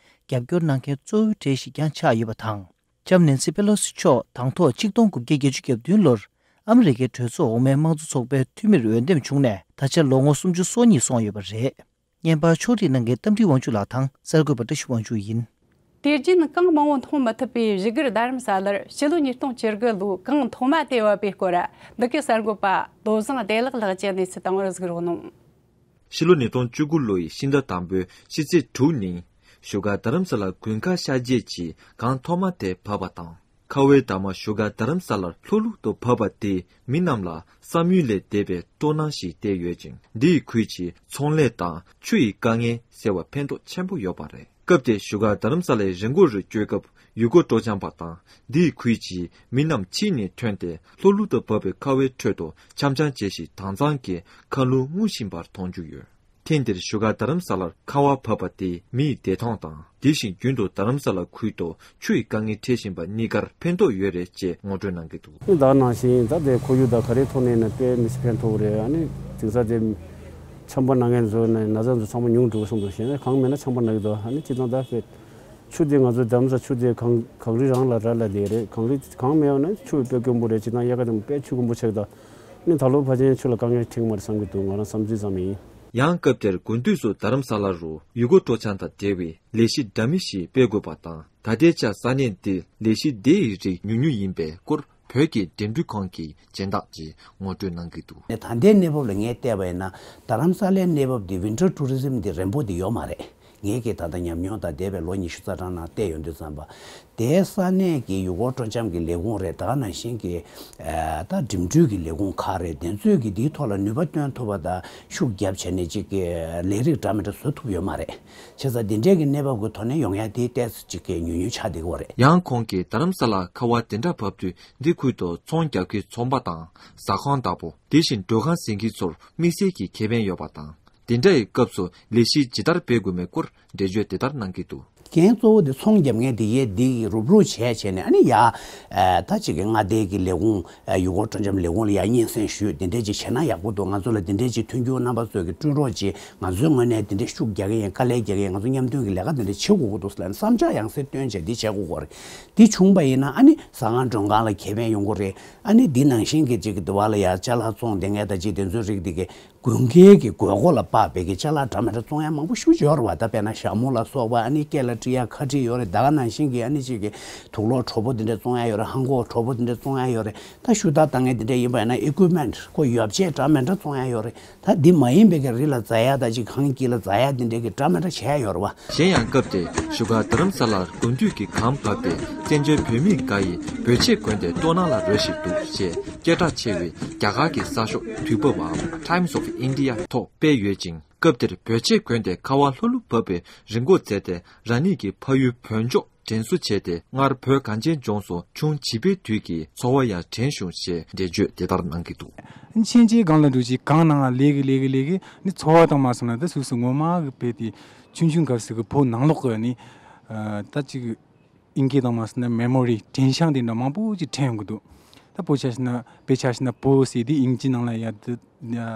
རྒྱབ་སྐྱོར་གནང་མཁན་གཙོ་བོའི་གྲས་ཤིག་ཀྱང་ཆགས་ཡོད་པ་དང་། ལྕམ་ནེན་སི་པེ་ལོ་སི་མཆོག་དང་ཐོག་ཆིག་སྟོང་དགུ་བརྒྱ་བརྒྱད་ཅུ་གྱ་བདུན་ལོར་ཨ་མི་རི་ཀའི་གྲོས་ཚོགས་འོག་མའི་དམངས་གཙོ་ཚོགས་པའི་འཐུས་མིར་འོས་འདེམས་བྱུང་ནས། ད་ཆ་ལོ་ངོ་སུམ་ཅུ་སོ་གཉིས་སོང་ཡོད་པ་རེད། བརྙན་པར་ཕྱོགས་སྒྲིག་གནང་མཁན་རྟ་མགྲིན་དབང་ཕྱུག་ལགས་དང་གསར་འགོད་པ་བཀྲ་ཤིས་དབང་ཕྱུག་ཡིན། དུས་རྒྱུན་གང་མང་བོ་མཐོང་མི་ཐུབ་པའི་བཞུགས་སྒར་རྡ་རམ་ས་ལར་ཕྱི་ལོ་ཉིས་སྟོང་བཅུ་དགུ་ལོའི་གངས་ཐོག་མ་དེ་བབས་པའི་སྐོར། འདི་གའི་གསར་འགོད་པ་རྡོ་བཟང་བདེ་ལེགས་ལགས་ཀྱིས་གནས་ཚུལ་བཏང་བར་གཟིགས་རོགས་གནང་། ཕྱི་ལོ་ཉིས་སྟོང་བཅུ་དགུ་ལོའི་ཕྱི་ཟླ་དང་པོའི་ཕྱི་ཚེས་དྲུག་ཉིན། བཞུགས་སྒར་རྡ་རམ་ས་ལ་དགུན་ཁ་ཤར་རྗེས་ཀྱི་གངས་ཐོག་མ་དེ་བབས་པ་དང་། ཁ་བའི་འདབ་མ་བཞུགས་སྒར་རྡ་རམ་ས་ལར་ལྷུག་ལྷུག་ཏུ་བབས་པ་དེས་མི་རྣམས་ལ་བསམ་ཡུལ་ལས་འདས་པའི་སྤྲོ་སྣང་ཞིག་སྟེར་ཡོད་ཅིང་། འདིའི་ཁུལ་གྱི་ཚོང་ལས་དང་ཆུ་ཡི་དཀའ་ངལ་སེལ་བར་ཕན་ཐོགས་ཆེན་པོ་ཡོད་པ་རེད། སྐབས་དེར་བཞུགས་སྒར་རྡ་རམ་ས་ལའི་རི་མགོ་རུ་སྐྱོད་སྐབས་ཡུལ་སྐོར་སྤྲོ་འཆམ་པ་དང་འདིའི་ཁུལ་གྱི་མི་རྣམས་ཕྱིའི་ནས་ཐོན་ཏེ་ལྷུག་ལྷུག་ཏུ་བབས་པའི་ཁ་བའི་ཁྲོད་དུ་འཆམ་འཆམ་བྱེད་བཞིན་དྭངས་གཙང་གི་མཁའ་རླུང་རྔུབ་བཞིན་པར་མཐོང་རྒྱུ་ཡོད། ཐེངས་འདིར་བཞུགས་སྒར་རྡ་རམ་ས་ལར་ཁ་བ་བབས་པ་དེས་མིའི་བདེ་ཐང་དང་། དེ་བཞིན་རྒྱུན་དུ་རྡ་རམ་ས་ལ་ཁུལ་དུ་ཆུ་ཡི་དཀའ་ངལ་འཕྲད་བཞིན་པ་གཉིས་ཀར་ཕན་ཐོགས་ཡོད་རེད་ཅེས་ངོ་སྤྲོད་གནང་གི་འདུག་ཨ་ནི་ད་ནང་བཞིན་ད་དེ་ཁོར་ཡུག་དང་ག་རེ་ཐོག་ནས་ཡིན་ན་དཔེ་མི་སྲིད་ཕན་ཐོགས་རེད། ཨ་ནི་དེང་སང་དེ་ཆམ་པ་ན་མཁན་ཚོ་ནས་ན་ཚ་ཚོ་ཚང་མ་ཉུང་འགྲོ་གི་བསམ་འདུག་གཞན་གང་མེད་ན་ཆམ་པ་ན་གི་འདུག་ཨ་ནི་སྤྱིར་བཏང་ད་དཔེ་ཆུ་དེ་ང་ཚོ་རྡ་རམ་ས་ཆུ་དེ་གངས་གངས་རི་རང་ལ་ར་ལ་དེ་རེད། གངས་རི་གངས་མེད་པ་ན་ཆུ་དཔེ་དཀོན་པོ་རེད། སྤྱིར་བཏང་དབྱར་ཁ་དེ་དཔེ་ཆུ་དཀོན་པོ་ཆགས་གི་འདུག་ཨ་ནི་ད་ལོ་ཕལ་ཆེར་ཆུ་ལ་དཀའ་ངལ་འཕྲད་ཀྱི་མ་རེད་བསམ་གྱི་འདུག་ང་རང་བསམ་ཚུལ་ཙམ་ཡིན། ཡང་སྐབས་དེར་དགུན་དུས་སུ་རྡ་རམ་ས་ལ་རུ་ཡུལ་སྐོར་སྤྲོ་འཆམ་དང་འབྲེལ་བའི་ལས་གཞི་འདྲ་མིན་ཞིག་སྤེལ་དགོས་པ་དང་། ད་ལྟའི་ཆར་ས་གནས་འདིར་ལས་གཞི་དེ་ཡི་རིགས་ཉུང་ཉུང་ཡིན་པའི་སྐོར་བོད་ཀྱི་འགྲིམ་འགྲུལ་ཁང་གི་སྦྱིན་བདག་ཅིག་ངོ་སྤྲོད་གནང་གི་འདུག་ད་ལྟའི་གནས་བབ་ལ་ངས་བལྟས་པ་ཡིན་ན་རྡ་རམ་ས་ལའི་གནས་བབ་འདི་ཝིན་ཊར་ཊུ་རི་ཛིམ་འདི་རན་པོ་འདི་ཡོད་མ་རེད། ངེད་ཀྱིས་ད་ལྟ་ཉམས་མྱོང་དང་འདས་པའི་ལོ་ཉི་ཤུ་རྩ་གྲངས་ནང་བལྟས་ཡོང་དུས་ཙམ་པ། དེའི་ས་གནས་ཀྱི་ཡུལ་སྐོར་སྤྲོ་འཆམ་གྱི་ལས་ཁུངས་རེད། ད་ག་ནང་བཞིན་གྱི་ཨ་ད་འགྲིམ་འགྲུལ་གྱི་ལས་ཁུངས་ཁག་རེད། དེ་ཚོས་ཀྱི་འདིའི་ཐོག་ལ་ནུས་པ་བཏོན་ཐུབ་པ་དང་ཤུགས་བརྒྱབ་བྱས་ནས་ཅིག་གི་ལས་རིགས་འདྲ་མི་འདྲ་བཟོ་ཐུབ་ཡོད་མ་རེད། བྱས་ཙང་འདི་འདྲའི་གི་གནས་བབ་ཀྱི་ཐོག་ནས་ཡོང་ཡ་དེ་ཏོག་ཙམ་ཅིག་གི་ཉུང་ཉུང་ཆགས་བསྡད་ཀྱི་ཡོད་རེད། ཡང་ཁོང་གིས་རྡ་རམ་ས་ལ་ཁ་བ་དེ་འདྲ་བབས་དུས་འདི་ཁུལ་དུ་ཚོང་རྒྱག་མཁན་ཚོང་པ་དང་ཟ་ཁང་བདག་པོ། དེ་བཞིན་མགྲོན་ཁང་ཟིན་མཁན་ཚོར་དམིགས་བསལ་གྱི་ཁེ་ཕན་ཡོད་པ་དང་། དེ་འདྲ་ཡི་སྐབས་སུ་ལས་གཞི་ཇི་ལྟར་སྤེལ་དགོས་མེད་སྐོར་འགྲེལ་བརྗོད་དེ་ལྟར་གནང་གི་འདུག་རྐྱེན་གཙོ་བོ་དེ་ཚོང་རྒྱབ་མཁན་དེ་ཡས་འདི་གི་རུབ་རུབ་བྱས་བྱས་ནས་ཨ་ནི་ཡ། ཨ་ད་ཅིག་གི་མངའ་སྡེ་གི་ལས་ཁུངས་ཨ་ཡུལ་སྐོར་སྤྲོ་འཆམ་ལས་ཁུངས་ལ་ཡ་སྙན་སེང་ཞུས། དེ་འདྲས་ཅིག་བྱས་ན་ཡག་པོ་འདུག་ང་ཚོ་ལ་དེ་འདྲས་ཅིག་མཐུན་འགྱུར་རྣམ་པ་ཚོས་ཀྱི་བསྐྲུན་རོགས་ཅིག་ང་ཚོའི་ངོས་ནས་དེ་འདྲས་ཤུགས་རྒྱག་གི་ཡིན། དཀའ་ལས་རྒྱག་གི་ཡིན། ང་ཚོ་མཉམ་མཐུན་གྱི་ལས་ཀ་དེ་འདྲས་བྱེད་དགོས་ཀྱི་འདུག་ཟེར་ལབ་ནས་བསམ་འཆར་ཡང་སེ་བཏོན་བྱས་འདི་བྱེད་དགོས་ཀྱི་རེད། འདི་བྱུང་བ་ཡིན་ན་ཨ་ནི་ཟ་ཁང་མགྲོན་ཁང་ལ་ཁེ་ཕན་ཡོང་གི་རེད། ཨ་ནི་འདི་ནང་བཞིན་གྱི་ཅིག་གི་འདི་བ་ལ་ཡ་ཅ་ལག་བཙོང་དེ་ངས་ད་ཅིག་དེ་ཚོའི་རིགས་འདི་གི་དགུན་ཁའི་གི་དགོས་མཁོ་ལ་དཔག་པའི་གི་ཅ་ལག་འདྲ་མི་འདྲ་བཙོང་ཡ་མང་པོ་ཤུགས་ཡོད་རེད་བ། ད་དཔེར་ན་ཞྭ་མོ་ལ་སོགས་པ་ཨ་ནི་སྐེ་ལ་ འབྲི་ཡ་ཁ་འབྲི་ཡོད་རེད། ད་ག་ནང་བཞིན་གྱི་ཨ་ནི་གཅིག་གི་དུག་ལོག་དྲོ་པོ་དེ་འདྲ་བཙོང་ཡ་ཡོད་རེད། ཧང་གོག་དྲོ་པོ་དེ་འདྲ་བཙོང་ཡ་ཡོད་རེད། ད་ཞུ་དག་བཏང་མཁན་དེ་འདྲ་ཡིན་པ་ཡིན་ན་ཨི་ཀུབ་མེན་ཊི་ཁོ་ཡོ་བྱད་འདྲ་མི་འདྲ་བཙོང་ཡ་ཡོད་རེད། ད་འདི་མ་ཡིན་པའི་གི་རི་ལ་འཛེག་ཡ་ད་ཅིག་གངས་དཀྱིལ་ལ་འཛེག་ཡ་དེ་འདྲའི་གི་འདྲ་མི་འདྲ་བྱས་ཡོད་རེད་བ། གཞན་ཡང་སྐབས་དེར་བཞུགས་སྒར་རྡ་རམ་ས་ལར་དགུན་དུས་ཀྱི་གངས་བབས་ཏེ་བཙན་བྱོལ་བོད་མི་འགའ་ཡིས་བོད་ཆས་གོན་ཏེ་ལྟོགས་སྣང་ལ་རོལ་བཞིན་འདུག་ཅེས་སྐད་གྲགས་ཆེ་བའི་རྒྱ་གར་གྱི་གསར་ཤོག་དུས་བབ་བམ་Times of India ཐོག་སྤེལ་ཡོད་ཅིང་། སྐབས་དེར་བོད་ཆས་གོན་ཏེ་ཁ་བ་ལྷུག་ལྷུག་བབས་པའི་རི་མགོ་འཛེགས་ཏེ་རང་ཉིད་ཀྱི་ཕ་ཡུལ་བོད་ལྗོངས་དྲན་གསོ་བྱས་ཏེ། སྔར་བོད་གངས་ཅན་ལྗོངས་སུ་ཆུང་བྱིས་པའི་དུས་ཀྱི་འཚོ་བ་ཡང་དྲན་བྱུང་ཞེས་འགྲེལ་བརྗོད་དེ་ལྟར་གནང་གི་འདུག། མཆན་ཆའི་སྒང་ལ་འགྲོ་ཅིག་གངས་ནང་ལས་གི་ལས་གི་ལས་གི་ནི་འཚོ་བ་དང་མ་སོང་ན་ད་སུ་སུ་ངོ་མ་གི་བས་ཏེ་ཆུང་ཆུང་སྐབས་སུ་གི་བོད་ནང་ལོགས་གི་ནི་ད་ཅིག་ཨིན་སྐད་དང་མ་སོང་ན་མེ་མོ་རི་དྲན་བྱང་དེ་འདྲ་མང་པོ་ཅིག་དྲན་ཡོང་གི་འདུག། ད་བོད་ཆ་ཞིག་ན་བོད་ཆ་ཞིག་ན་བོད་ཟེར་དེ་ཨིན་ཇི་ནང་ལ་ཡ་དེ།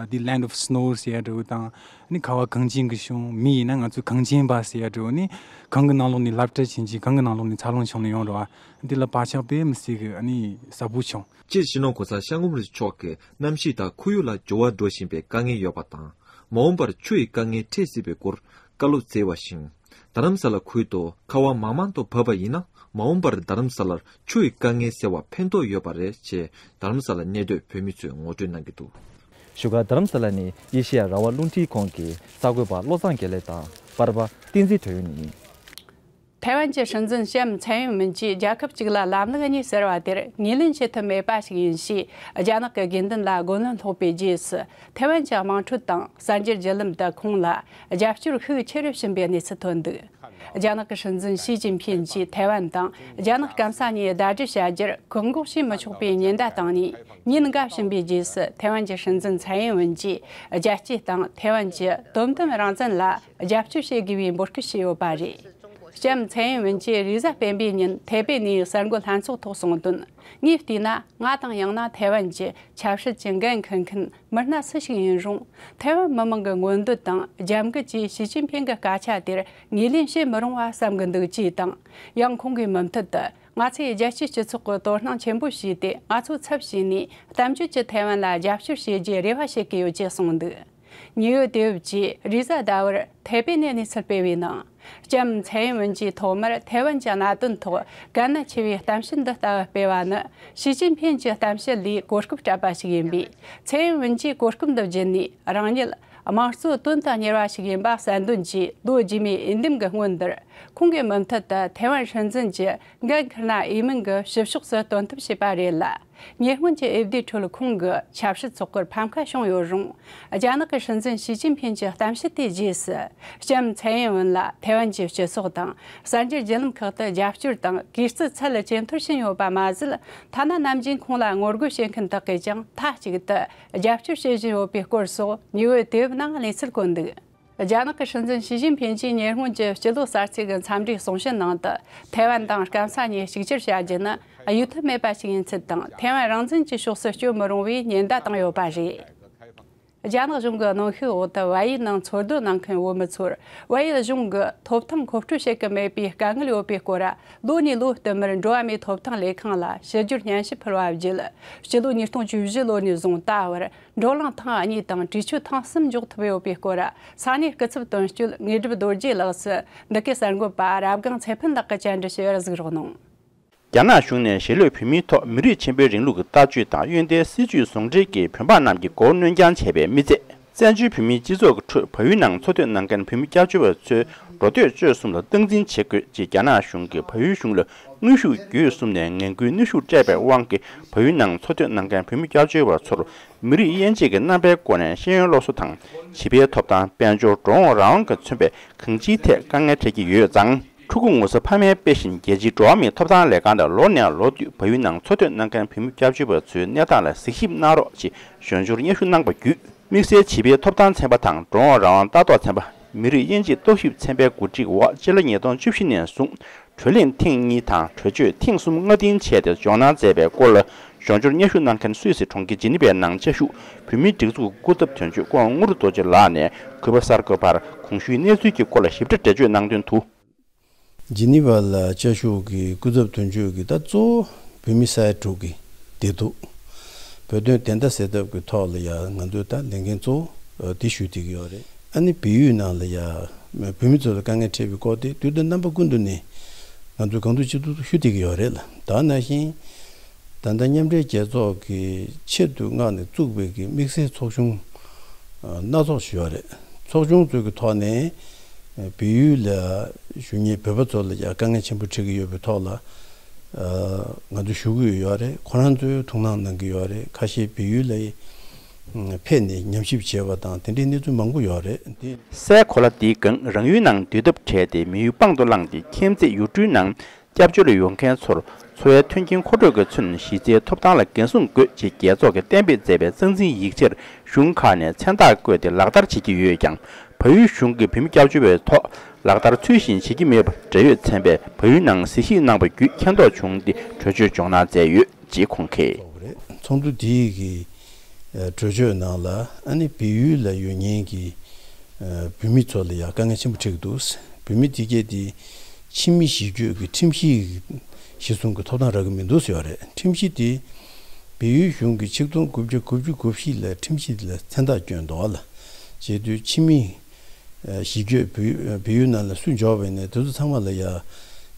The Land of Snow ཟེར་ཡ་འདྲ་བོ་དང་། ཨ་ནི་ཁ་བ་གངས་ཅན་གྱི་གཞུང་། མི་ཡིན་ན་ང་ཚོས་གངས་ཅན་པ་ཟེར་ཡ་འདྲ་བོ་ནི། གངས་ཀྱི་ནང་ལོགས་ནས་སློབ་གྲྭ་ཕྱིན་ཅིང་། གངས་ཀྱི་ནང་ལོགས་ནས་འཚར་ལོངས་བྱུང་ནས་ཡོང་རེད་བ། འདི་ལ་བག་ཆགས་དཔེ་མི་སྲིད་གི་ཨ་ནི་ཟབ་པོ་བྱུང་། སྤྱིར་སྤྱི་ནོར་གོང་ས་སྐྱབས་མགོན་རིན་པོ་ཆེ་མཆོག་གིས་གནམ་གཤིས་དང་ཁོར་ཡུག་ལ་འགྱུར་བ་འགྲོ་བཞིན་པའི་དཀའ་ངལ་ཡོད་པ་དང་། མ་འོངས་པར་ཆུ་ཡི་དཀའ་ངལ་འཕྲད་སྲིད་པའི་སྐོར་བཀའ་སློབ་སྩལ་བ་བཞིན། རྡ་རམ་ས་ལ་ཁུལ་དུ་ཁ་བ་མང་མང་དུ་བབས་པ་ཡིན་ན། མ་འོངས་པར་རྡ་རམ་ས་ལར་ཆུ་ཡི་དཀའ་ངལ་སེལ་བར་ཕན་ཐོགས་ཡོད་པ་རེད་ཅེས་རྡ་རམ་ས་ལ་གནས་སྡོད་བོད་མི་ཚོས་ངོ་སྤྲོད་གནང་གི་འདུག། བཞུགས་སྒར་རྡ་རམ་ས་ལ་ནས་ཨེ་ཤེ་ཡ་རང་དབང་རླུང་འཕྲིན་ཁང་གི་གསར་འགོད་པ་བློ་བཟང་དགེ་ལེགས་དང་པར་པ་བསྟན་འཛིན་དོན་ཡོད་ནས། ཐའེ་ཝན་གྱི་སྲིད་འཛིན་ལྕམ་ཚའེ་ཡིན་ཝུན་གྱིས་རྒྱལ་ཁབ་གཅིག་ལ་ལམ་ལུགས་གཉིས་ཟེར་བ་དེར་ངོས་ལེན་བྱེད་ཐུབ་མེད་པ་ཞིག་ཡིན་ཞེས་རྒྱ་ནག་གི་དགོས་འདུན་ལ་རྒོལ་ལན་སློག་པའི་རྗེས་སུ། ཐའེ་ཝན་གྱི་དམངས་ཁྲོད་དང་གསར་འགྱུར་བརྒྱུད་ལམ་དུ་ཁོང་ལ་རྒྱབ་སྐྱོར་ཤུགས་ཆེ་རུ་ཕྱིན་པའི་གནས་ཚུལ་ཐོན་འདུག། རྒྱ་ནག་གི་སྲིད་འཛིན་ཞི་ཅིན་ཕིན་གྱིས་ཐའེ་ཝན་དང་རྒྱ་ནག་སྐམ་ས་གཉིས་ཟླ་སྒྲིལ་བྱ་རྒྱུར་བཀག་འགོག་བྱེད་མི་ཆོག་པའི་ཉེན་བརྡ་བཏང་ནས་ཉིན་འགའ་ཕྱིན་པའི་རྗེས་སུ། ཐའེ་ཝན་གྱི་སྲིད་འཛིན་ཚའེ་ཡིན་ཝུན་གྱིས་རྒྱལ་སྤྱིའི་སྟེང་ཐའེ་ཝན་གྱི་དོ་དམ་རང་བཙན་ལ་རྒྱབ་སྐྱོར་བྱེད་དགོས་པའི་འབོད་སྐུལ་བྱས་ཡོད་པ་རེད། ལྕམ་ཚའེ་ཡིན་ཝུན་གྱིས་རེས་གཟའ་སྤེན་པའི་ཉིན་ཐའེ་པེ་ནས་གསར་འགོད་ལྷན་ཚོགས་ཐོག་གསུངས་དོན། ངས་བལྟས་ན། ང་དང་ཡང་ན་ཐའེ་ཝན་གྱི་ཆབ་སྲིད་ཀྱི་འགན་འཁུར་མཁན་མི་སྣ་སུ་ཞིག་ཡིན་རུང་། ཐའེ་ཝན་མི་མང་གི་མངོན་འདོད་དང་རྒྱབ་འགལ་གྱིས་ཞི་ཅིན་ཕིན་གྱི་སྐད་ཆ་དེར་ངོས་ལེན་བྱེད་མི་རུང་བ་བསམ་གྱི་འདུག་ཅེས་དང་། ཡང་ཁོང་གིས་མུ་མཐུད་དུ། ང་ཚོས་རྒྱལ་སྤྱིའི་སྤྱི་ཚོགས་ཀྱི་དོ་སྣང་ཆེན་པོ་བྱས་ཏེ། ང་ཚོའི་ཚབ་བྱས་ནས་གཏམ་བརྗོད་ཀྱིས་ཐའེ་ཝན་ལ་རྒྱབ་སྐྱོར་བྱེད་རྒྱུའི་རེ་བ་བྱེད་ཀྱི་ཡོད་ཅེས་གསུངས་འདུག། ཉེ་བའི་དུས་བབ་ཀྱིས་རེས་གཟའ་ཟླ་བར་ཐའེ་པེ་ནས་གནས་ཚུལ་སྤེལ་བའི་ནང་། ལྕམ་ཚའེ་ཡིན་ཝུན་གྱིས་ཐོག་མར་ཐའེ་ཝན་གྱི་གནད་དོན་ཐོག་གལ་གནད་ཆེ་བའི་གཏམ་བཤད་འདི་ལྟ་བུ་སྤེལ་བ་ནི། ཞི་ཅིན་ཕིན་གྱི་གཏམ་བཤད་ལས་གོ་སྐབས་སྤྲད་པ་ཞིག་ཡིན་པས། ཚའེ་ཡིན་ཝུན་གྱིས་གོ་སྐབས་འདི་བརྒྱུད་ནས་རང་ཉིད་དམངས་གཙོའི་དོན་དང་གཉེར་བ་ཞིག་ཡིན་པ་གསལ་འདོན་གྱིས། ལོ་རྗེས་མའི་འོས་འདེམས་ཀྱི་སྔོན་དུ། ཁོང་གིས་མུ་མཐུད་དུ་ཐའེ་ཝན་སྲིད་འཛིན་གྱི་འགན་འཁུར་ན། འོས་མིན་གྱི་བཤུ་གཞོག་སུ་བཏོན་ཐབས་བྱས་པ་རེད་ལ། ཉེ་སྔོན་གྱི་འོས་བསྡུའི་ཁྲོད་ཁོང་གི་ཆབ་སྲིད་ཚོགས་པར་ཕམ་ཁ་བྱུང་ཡོད་རུང་། རྒྱ་ནག་གི་སྲིད་འཛིན་ཞི་ཅིན་ཕིན་གྱི་གཏམ་བཤད་དེའི་རྗེས་སུ། ལྕམ་ཚའེ་ཡིན་ཝུན་ལ་ཐའེ་ཝན་གྱི་སྤྱི་ཚོགས་དང་གསར་འགྱུར་བརྒྱུད་ལམ་ཁག་ཏུ་རྒྱབ་སྐྱོར་དང་གུས་བརྩི་ཚད་ཇེ་མཐོར་ཕྱིན་ཡོད་པ་མ་ཟད། ཐ་ན་ནམ་རྒྱུན་ཁོང་ལ་ངོ་རྒོལ་བྱེད་མཁན་དག་གིས་ཀྱང་མཐའ་གཅིག་ཏུ་རྒྱབ་སྐྱོར་བྱེད་བཞིན་ཡོད་པའི་སྐོར་སོགས་ཉེ་བའི་དུས་བབ་ནང་གནས་ཚུལ་བཀོད་འདུག། རྒྱ་ནག་གི་སྲིད་འཛིན་ཞི་ཅིན་ཕིན་གྱིས་ཉེ་སྔོན་གྱི་སྤྱི་ལོ་གསར་ཚེས་ཀྱི་འཚམས་འདྲིའི་གསུང་བཤད་ནང་དུ། ཐའེ་ཝན་དང་སྐམ་ས་གཉིས་གཅིག་གྱུར་བྱ་རྒྱུ་ནི་གཡོལ་ཐབས་མེད་པ་ཞིག་ཡིན་ཚུལ་དང་། ཐའེ་ཝན་རང་བཙན་གྱི་ཕྱོགས་སུ་བསྐྱོད་མི་རུང་བའི་ཉེན་བརྡ་བཏང་ཡོད་པ་རེད། རྒྱ་ནག་གཞུང་གི་གནོན་ཤུགས་འོག་ཏུ་བལ་ཡུལ་ནང་འཚོ་སྡོད་གནང་མཁན་བོད་མི་ཚོར། བལ་ཡུལ་གཞུང་གིས་ཐོབ་ཐང་མཁོ་སྤྲོད་བྱེད་ཀྱི་མེད་པའི་དཀའ་ངལ་ཡོད་པའི་སྐོར། ལོ་ནས་ལོ་བསྟུད་མར་འགྲོ་བ་མིའི་ཐོབ་ཐང་ལས་ཁང་ལ་ཕྱི་བསྒྱུར་སྙན་ཞུ་ཕུལ་བ་བརྒྱུད། སྤྱི་ལོ་ཉིས་སྟོང་བཅུ་བཞི་ལོ་ནས་བཟུང་ད་བར། བགྲོ་གླེང་ཐེངས་གཉིས་དང་། གྲོས་ཆོད་ཐེངས་གསུམ་འཇོག་ཐུབ་ཡོད་པའི་སྐོར། ས་གནས་སྐུ་ཚབ་དོན་གཅོད་དངོས་གྲུབ་རྡོ་རྗེ་ལགས་སུ་འདི་གའི་གསར་འགོད་པ་རབ་སྒང་ཚེ་ཕུན་ལགས་ཀྱིས་བཅར་འདྲི་ཞུས་པར་གཟིགས་རོགས་གནང་། རྒྱ་ནག་གཞུང་ནས་གཞིས་ལུས་བོད་མིའི་ཐོག་མི་རིགས་ཆེན་པོའི་རིང་ལུགས་ཀྱི་ལྟ་སྤྱོད་དང་། གཡོན་ཐལ་སྲིད་བྱུས་ཟུང་འབྲེལ་གྱིས་བོད་འབངས་རྣམས་ཀྱི་མགོ་བོ་གནོན་རྐྱང་བྱས་པའི་མི་ཚད། བཙན་བྱོལ་བོད་མིའི་སྤྱི་ཚོགས་ཀྱི་ཁྲོད་བལ་ཡུལ་ནང་འཚོ་སྡོད་གནང་མཁན་བོད་མི་སྐྱབས་བཅོལ་བ་ཚོའི་འགྲོ་སྡོད་སྤྱོད་གསུམ་ལ་སྟངས་འཛིན་བྱེད་དགོས་ཅེས་རྒྱ་ནག་གཞུང་གིས་བལ་ཡུལ་གཞུང་ལ་དངོས་ཤུགས་བརྒྱུད་གསུམ་ནས་ངན་སྐུལ་གནོན་ཤུགས་སྤྲད་པའི་དབང་གིས། བལ་ཡུལ་ནང་འཚོ་སྡོད་གནང་མཁན་བོད་མི་སྐྱབས་བཅོལ་བ་ཚོར་མི་རིགས་དབྱེ་འབྱེད་ཀྱི་རྣམ་པའི་སྒོ་ནས་ཤེས་ཡོན་སློབ་གསོ་དང་། བྱིས་པའི་ཐོབ་ཐང་། དཔལ་འབྱོར། འགྲོ་འོང་རང་དབང་གིས་མཚོན་པའི་གང་ཅིའི་ཐད་དཀའ་ངལ་འཕྲད་ཀྱི་ཡོད་ཙང་། ཕྲུ་གུ་ངོ་ས་ཕ་མའི་དཔེ་བཞིན། རྒྱལ་སྤྱིའི་འགྲོ་བ་མིའི་ཐོབ་ཐང་ལས་ཁང་དང་ལོ་ནས་ལོ་བསྟུད་བལ་ཡུལ་ནང་འཚོ་སྡོད་གནང་མཁན་བོད་མི་སྐྱབས་བཅོལ་བ་ཚོའི་གནས་སྟངས་ལ་གཟིགས་ཞིབ་གནང་རོགས་ཅེས་ཞུ་སྙན་ཞུ་གནང་བ་བརྒྱུད། དམིགས་བསལ་བྱིས་པའི་ཐོབ་ཐང་ཚན་པ་དང་། འགྲོ་འོང་རང་དབང་ལྟ་རྟོག་ཚན་པ། མི་རིགས་དབྱེ་འབྱེད་རྟོག་ཞིབ་ཚན་པའི་གོ་སྒྲིག་འོག་སྤྱི་ལོ་ཉིས་སྟོང་བཅུ་བཞི་ནས་བཟུང་། གྲོས་གླེང་ཐེངས་གཉིས་དང་། གྲོས་ཆོད་ཐེངས་གསུམ་སྔ་འདོན་བྱས་ཏེ་འཇོག་གནང་མཛད་པའི་སྐོར་ལ། ཞུ་སྙན་ཞུ་གནང་མཁན་སུད་སི་གྲོང་ཁྱེར་ཇི་ནི་ཝའི་ནང་བཅའ་བཞུགས་བོད་མིའི་སྒྲིག་འཛུགས་ཀྱི་སྐུ་ཚབ་དོན་གཅོད་ཀོང་དངུལ་རྡོ་རྗེ་ལགས་ནས་གུས་པ་གསར་འགོད་པར་གོང་ཞུས་གནས་ཚུལ་གྱི་སྐོར་ལ་ཞིབ་ཕྲ་འགྲེལ་བརྗོད་གནང་དོན་དུ། ཇི་ནི་ཝ་ལ་བཅའ་བཞུགས་ཀྱི་སྐུ་ཚབ་དོན་གཅོད་ཀྱིས་ད་གཙོ་བོ་བོད་མི་ས་ཡ་དྲུག་གི་བདེ་སྡུག་བོད་དོན་བདེན་མཐའ་གསལ་ཐབས་ཀྱི་ཐོག་ལ་ཡ་ང་ཚོས་ད་ལས་འགན་གཙོ་བོ་འདི་ཞུ་བསྡད་ཀྱི་ཡོད་རེད། ཨ་ནི་བལ་ཡུལ་ནང་ལ་ཡ་ བོད་མི་ཚོ་ལ་དཀའ་ངལ་འཕྲད་པའི་སྐོར་དེ་དུས་དང་རྣམ་པ་ཀུན་ཏུ་ནས་ང་ཚོས་གང་ཐུབ་ཅི་ཐུབ་ཞུ་བསྡད་ཀྱི་ཡོད་རེད་ལ། ད་ནང་བཞིན་ད་ལྟ་མཉམ་འབྲེལ་རྒྱལ་ཚོགས་ཀྱི་ཆེད་དུ་མངགས་ནས་བཙུགས་པའི་གི་དམིགས་བསལ་ཚོགས་ཆུང་སྣ་ཚོགས་ཤིག་ཡོད་རེད། ཚོགས་ཆུང་ཚོའི་གི་ཐོག་ནས་བལ་ཡུལ་ལ་བཞུགས་མཁན་བོད་པ་ཚོ་ལ་ཡང་དཀའ་ངལ་ཆེན་པོ་འཕྲད་ཀྱི་ཡོད་པའི་ཐོག་ལ། ང་ཚོ་ཞུ་གི་ཡོད་རེད། ཁོ་རང་ཚོས་ཐུགས་སྣང་གནང་གི་ཡོད་རེད། ཁ་ཤས་བལ་ཡུལ་ལ་ཕེབས་ནས་ཉམས་ཞིབ་བྱས་པ་དང་དེ་འདྲའི་གནས་ཚུལ་མང་པོ་ཡོད་རེད། འདི། སའི་གོ་ལ་འདིའི་སྒང་རང་ཡུལ་ནང་སྡོད་ཐབས་བྲལ་ཏེ་མི་ཡུལ་དཔང་དུ་བླངས་ཏེ་ཁྱིམ་མཚེས་ཡུལ་གྲུའི་ནང་སྐྱབས་བཅོལ་ཡོང་མཁན་ཚོར་འཚོ་བའི་མཐུན་རྐྱེན་མཁོ་སྤྲོད་ཀྱི་ཚུན་གཞི་རྩའི་ཐོབ་ཐང་ལ་འགན་སྲུང་དགོས་ཅེས་རྒྱལ་ཚོགས་ཀྱིས་གཏན་འབེབས་མཛད་པའི་སྲིད་འཛིན་ཡིག་ཆར་གཞུང་ཁག་ནས་མཚན་རྟགས་བཀོད་དེ་ལག་བསྟར་བྱེད་ཀྱི་ཡོད་ཀྱང་། བལ་ཡུལ་གཞུང་གིས་བོད་མི་སྐྱབས་བཅོལ་བའི་ཐོག་ལག་བསྟར་ཚུལ་བཞིན་བྱེད་ཀྱི་མེད་པར་འབྲེལ་ཡོད་ཚན་པས་བལ་ཡུལ་ནང་གཟིགས་ཞིབ་གནང་བ་བརྒྱུད་མཁྱེན་རྟོགས་བྱུང་སྟེ་གྲོས་ཆོད་ལྗོངས་གནང་མཛད་ཡོད་ཅེས་ཁོང་གིས། ཚོགས་འདུ་འདིའི་གི་གྲོས་ཆོད་ནང་ལ་ཨ་ནི་བལ་ཡུལ་ལ་ཡོད་མཁན་གྱི་བོད་མི་ཚོ་ལ་ཡང་དཀའ་ངལ་ཆེན་པོ་འཕྲད་ཀྱི་འདུག་བོད་མི་དེ་གས་དེ་ཕྱི་མི་གཞིས་བསྐྱོད་ཀྱི་ཁྲིམས་གཞི་གཞི་བཟུང་གི་ཐོབ་ཐང་རག་གི་མི་འདུག་ཟེར་བ་རེད། ཁྲིམས་གཞི་དེ་བལ་ཡུལ་གཞུང་གི་ཆིག་སྟོང་དགུ་བརྒྱ་དགུ་བཅུ་གོ་བཞི་ལ་ཁྲིམས་གཞི་དེ་ལ་མཚན་རྟགས་བསྐྱོན་འདུག་ལ། བྱེད་དུས་ཕྱི་མི་གཞིས་བསྐྱོད་བལ་བལ་ཡུལ་ནང་ལ་སུ་འབྱོར་བ་ཡིན་ནའི་དེ་ཚོ་ཚང་མ་ལ་ཡ་